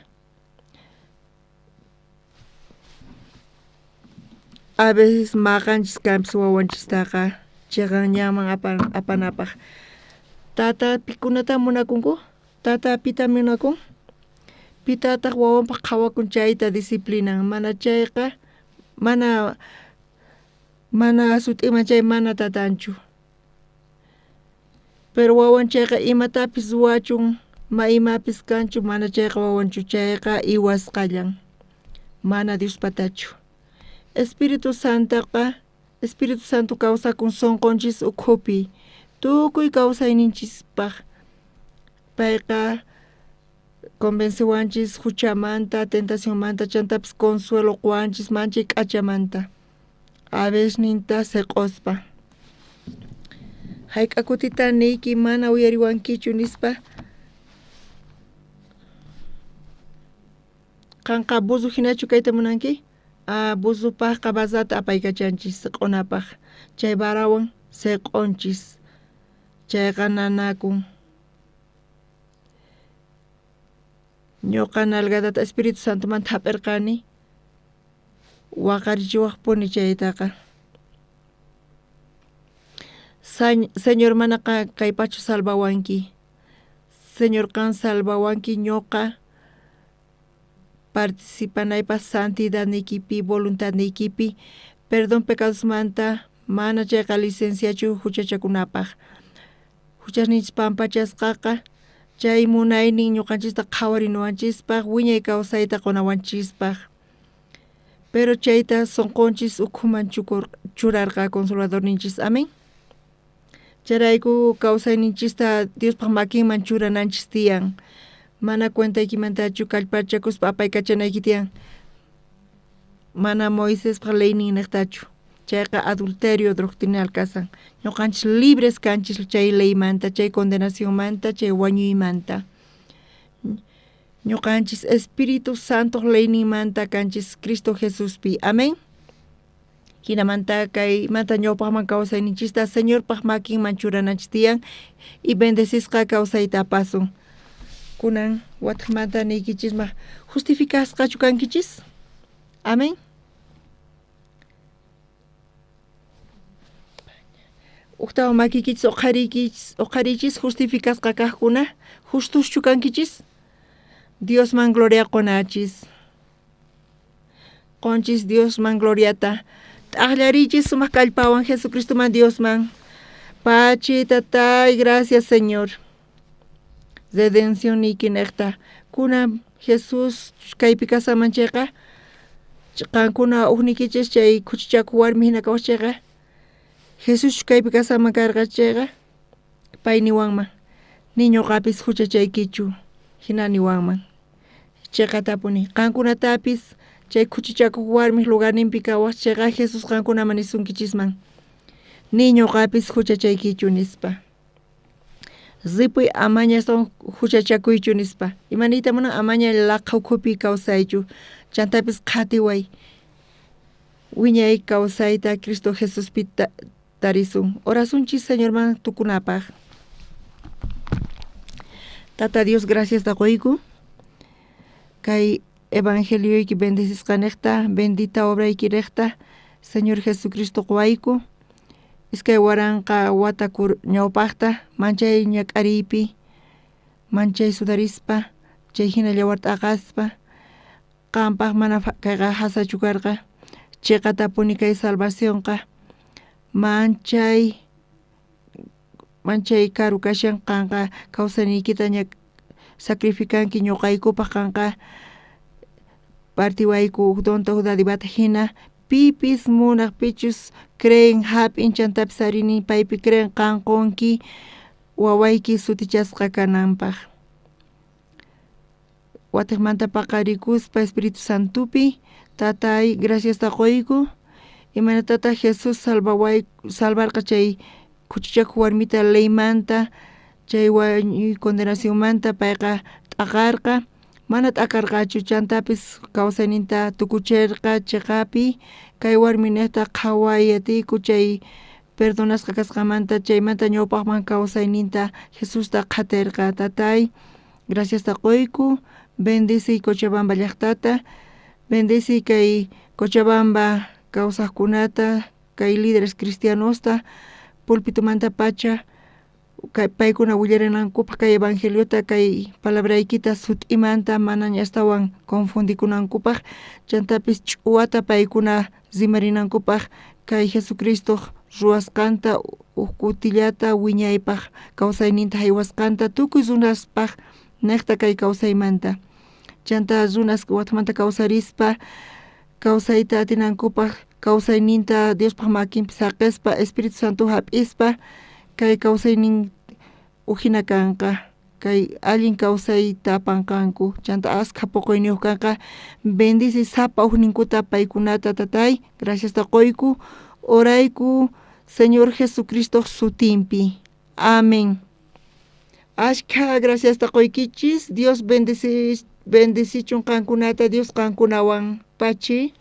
A veces maqanchis kanpis wawanchistaqa chiqan ñanman apanapaj. Tata pikunata munakunku? Tata pita munakun? Pitataq wawanpaj qhawakun chayta disciplinan mana chayqa mana sut'iman chay mana tatanchu. Pero wawan chayqa imatapis ruwachun ma imapis kanchu mana chayqa wawanchu chayqa iwasqallan mana Diospatachu. Espíritu Santoqa Espíritu Santo kawsakun sunqunchis ukhupi. Tukuy kawsayninchispaj payqa convencewanchis huchamanta, tentacionmanta, chantapis consuelo qowanchis manchay k'achamanta avesninta seq'ospa. Hayk'a kutita niyki mana uyariwankichu nispa qanqa buzu hinachu kayta munanki? Buzupaqqa basata apaykachanchis seq'onapaq chay varawan seq'onchis chayqa nanakun. Ñuqa nalgadata Espíritu Santomanta hap'irqani waqarichiwaqpuni chaytaqa. Señor mana kaypachu salvawanki. Señor qan salvawanki ñuqa participanaypaq santidadniykipi, voluntadniykipi, perdón pecadosmanta mana chayqa licenciachu huchachakunapaq. Huchasninchis pampachasqaqa chay munaynin ñuqanchista qhawarinuwanchispaq wiñay kawsayta qunawanchispaq. Pero chayta sunqunchis ukhuman churarqa consoladorninchis. Amén. Chayrayku kawsayninchista Diospaq makinman churananchis tiyan. Mana cuentaykimantachu kallpachakuspa apaykachanayki tiyan. Mana Moisespaq leynin niqtachu. Chayqa adulterio doctrinal kasan. Ñuqanchis libres kanchis chay leymanta, chay condenacionmanta, chay wañuymanta. Ñuqanchis Espíritu Santo leyninmanta kanchis Cristo Jesuspi. Amén. Hinamanta kaymanta ñawpaqman kawsayninchista Señorpaq makinman churananchis tiyan y bendecisqa kawsayta apasun. Kunan wataqmanta niykichisma justificasqachu kankichis? Amén. Uqtawan makiykichis uqharichis justificasqa kaqkuna justuschu kankichis? Diosman gloria qunachis. Qonchis Diosman gloriata. T'aqllarichis sumaq kallpawan Jesucristoman Diosman. Pachi tatay, gracias Señor. Redención niyki niqta. Kunan Jesús kaypi kasaman chayqa qankuna uqniykichis chay khuchichakuq warmi hina kawaq chayqa Jesús kaypi kasaman karqa chayqa pay niwanman ni ñuqapis huchachaykichu hina niwanman. Chiqatapuni qankunatapis chay khuchichakuq warmiq lugarninpi kawaq chayqa Jesús qankunaman nisunkichisman ni ñuqapis huchachaykichu nispa. Ripuy amaña astawan huchachakuychu nispa. Imaniyta munan amaña laqha ukhupi kawsaychu chantapis qhatiway wiñay kawsayta Cristo Jesuspi tarisun. Orasunchis Señorman tukunapaq. Tata Dios, gracias ta qoyku. Kay evangelioyki bendecisqaniqta, bendita obrayki riqta, Señor Jesucristo qowayku. Iskay waranqa wata ñawpaqta manchay ñak'ariypi, manchay sudarispa, chay hina yawarta aqaspa, qampaq mana kayqa hasachu karqa, chiqatapuni kay salvacionqa manchay manchay karu kashan qanqa kawsayniykita ña sacrificanki ñuqaykupaq qanqa partiwayku huk donta huk dadivata hina pipis munaq pichus creen hap'in chantapis arini paypi creen qan qunki wawayki sutichasqa kananpaq. Watiqmanta paqarikuspa Espíritu Santopi tatay graciasta qoyku imaynatataq Jesús salvarqa chay khuchichakuq warmita leymanta chay wañuy condenacionmanta payqa t'aqarqa mana t'aqarqachu chantapis kawsayninta tukuchirqa chiqapi kay warmi niqta qhaway atiyku chay perdonasqa kasqanmanta chaymanta ñawpaqman kawsayninta Jesusta qhatirqa. Tatay graciasta qoyku bendeciy Cochabamba llaqtata bendeciy kay Cochabamba kawsaqkunata kay líderes cristianosta pulpitumanta pacha paykuna willarinankupaq kay evangeliota kay palabraykita sut'imanta manaña astawan confundikunankupaq chantapis ch'uwata paykuna rimarinankupaq kay Jesucristo ruwasqanta huk kutillata wiñaypaq kawsayninta haywasqanta tukuy runaspaq niqta kay kawsaymanta chanta runas watmanta kawsarispa kawsayta atinankupaq kawsayninta Diospaq makinpi saqispa Espíritu Santo hap'ispa Kay kawsaynin ujina kanqa, kay allin kawsayta apanqanku, chanta askha poqoyniyoj kanqa. Bendice sapa ujninkuta paykunata, Tatay, graciasta qoyku, orayku Señor Jesucristoj sutinpi. Amén. Ashkha graciasta qoykichis. Dios bendecichun qankunata, Dios qankunawan pachi.